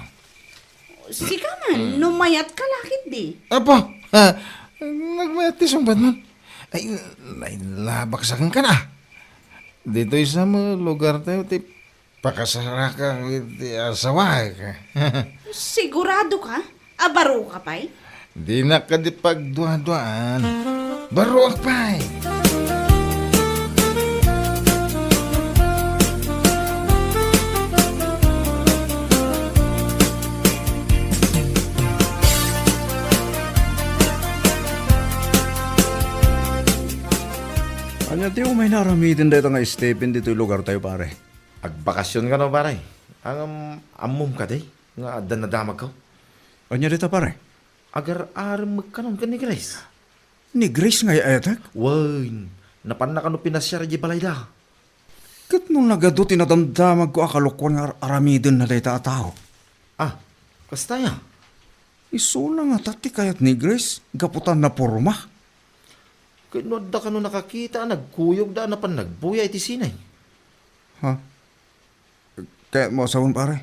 Sika man, no mayat ka la ketdi. Apo, ha, nagmayat ti sungbat man. Ay, nailabak sa kenka na. Ditoy sa mo lugar tayo ti pakasaraka iti asawaek. Sigurado ka? A, baro ka pay? Dinak kadi pagduaduaan. Baroak pay! Ania ti umayna aramiden dayta nga Stephen ditoy lugar tayo, pare? Agbakasyon kano, pare? Ngem ammom kadi nga adda nadamagko? Ania dayta, pare? Agar-arem met kanon ken ni Grace. Ni Grace nga ay-ayatek? Wen, napanna kano pinasiar idiay balayda. Ket no nagadu ti nadamdamagko a kalokuan nga ar-, aramidenna dayta a tao. Ah, kasta aya? Isuna ngata ti kayat ni Grace gapu ta naporma. Ket no adda kano nakakita a nagkuyogda a napan nagbuya iti sine? Ha? Kayatmo a sawen, pare?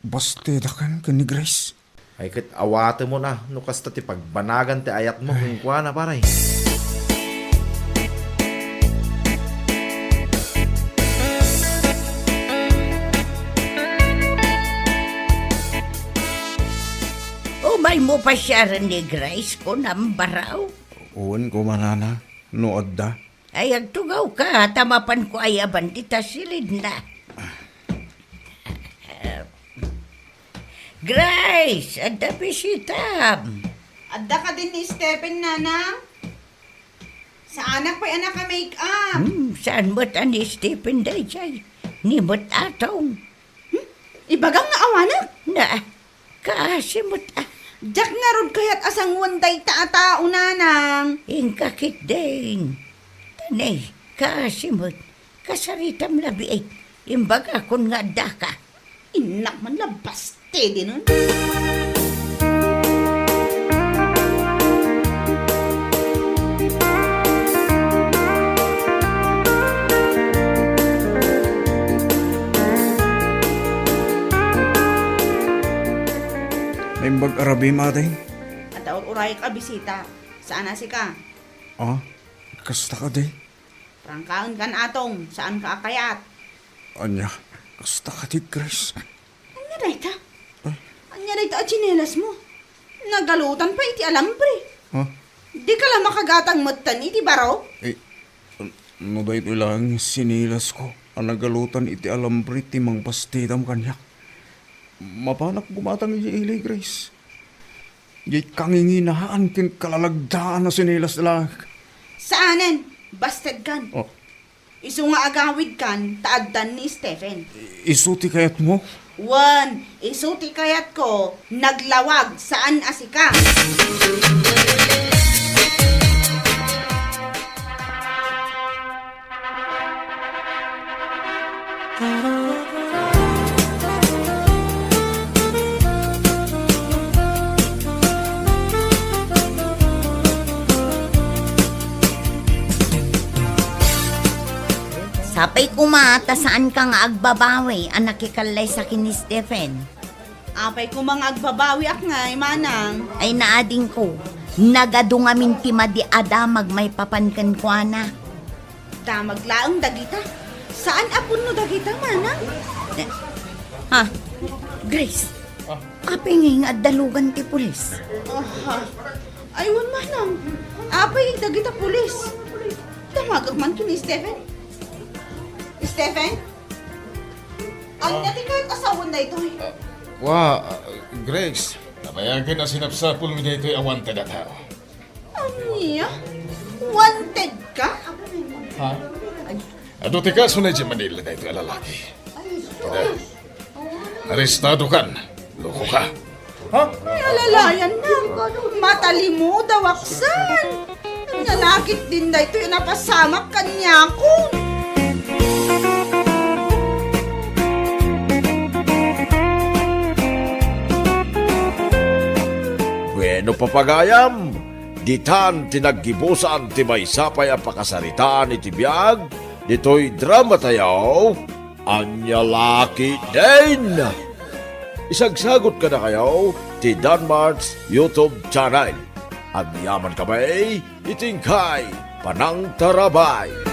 Bastedakan ken ni Grace. Ay, ket awatemon a no kasta ti pagbanagan ti ayatmo kenkuana, pare. Umaymo pasiaren ni Grace, kunam, baro? Wen koma, nana, no adda. Ay, agtugawka, ta mapanko ayaban dita silidna. Grace, adda bisitam. Adda kadin ni Stephen, nanang? Saanak pay a naka-make-up. Hmm, saan met a ni Stephen dayjay? Ni met Atong. Hmm? Ibagam nga awanak? Na, kaasi met a. Diak ngarud kayat a sangoen dayta a tao, nanang. Inka ketdin. Tane, kaasi met. Kasaritam labiit. Imbagakon nga addaka. Innak man la, bastedinen. Naimbag a rabim, ate? Adda ur-urayek a bisita. Saan a sika? Ah, kasta kadi? Prangkaen kan Atong, saan ka a kayat? Ania, kasta kadi, Grace? Ania dayta? Ay. Ania dayta a tsinelas mo? Nagalutan pay iti alambre. Ha? Dika la makagatang metten iti baro? Eh, no daytoy laeng tsinelas ko. a nagalutan iti alambre ti mangbastidam kaniak. Mapanak gumatang iti ili, Grace. Diay kanginginaan ken kalalagdaan a sinilas la. Saanen, bastedkan. Oh. Isu nga agawidkan ta addan ni Stephen. Isu ti kayatmo? Wen, isu ti kayatko, naglawag, saan a sika. Sapay koma ta saanka nga agbabawi a nakikallaysa ken ni Stephen. Apay koma nga agbabawiak ngay, manang? Ay, naadingko, nagadu ngamin ti madi a damag maipapan kenkuana. Damag laeng dagita. Saan a pudno dagita, manang? Eh, ha? Grace, apay ngay nga adda lugan ti pulis? Aha. Ay, wen, manang. Apay dagita pulis? Damagak man ken ni Stephen. Stephen? Ania ti kayat a sawen daytoy? Ah, wa, ah, Grace, nabayagen a sinapsapulmi daytoy a wanted a tao. Ania? Wanted ka? Ha? Adu ti kaso na idiay Manila daytoy a lalaki. Arestado kan. Loko ka. Ha? Ay, alalayan na. Matalimudaw, aksan. Nanakit din daytoy a napasamak kaniakon. Bueno, papagayam, ditan ti naggibusan ti maysa pay a pakasaritaan iti biag ditoy drama tayo. Ania la ketdin? Isagsagut kadakayo ti Danmart's YouTube channel. Agyaman kami iti inkay panangtarabay.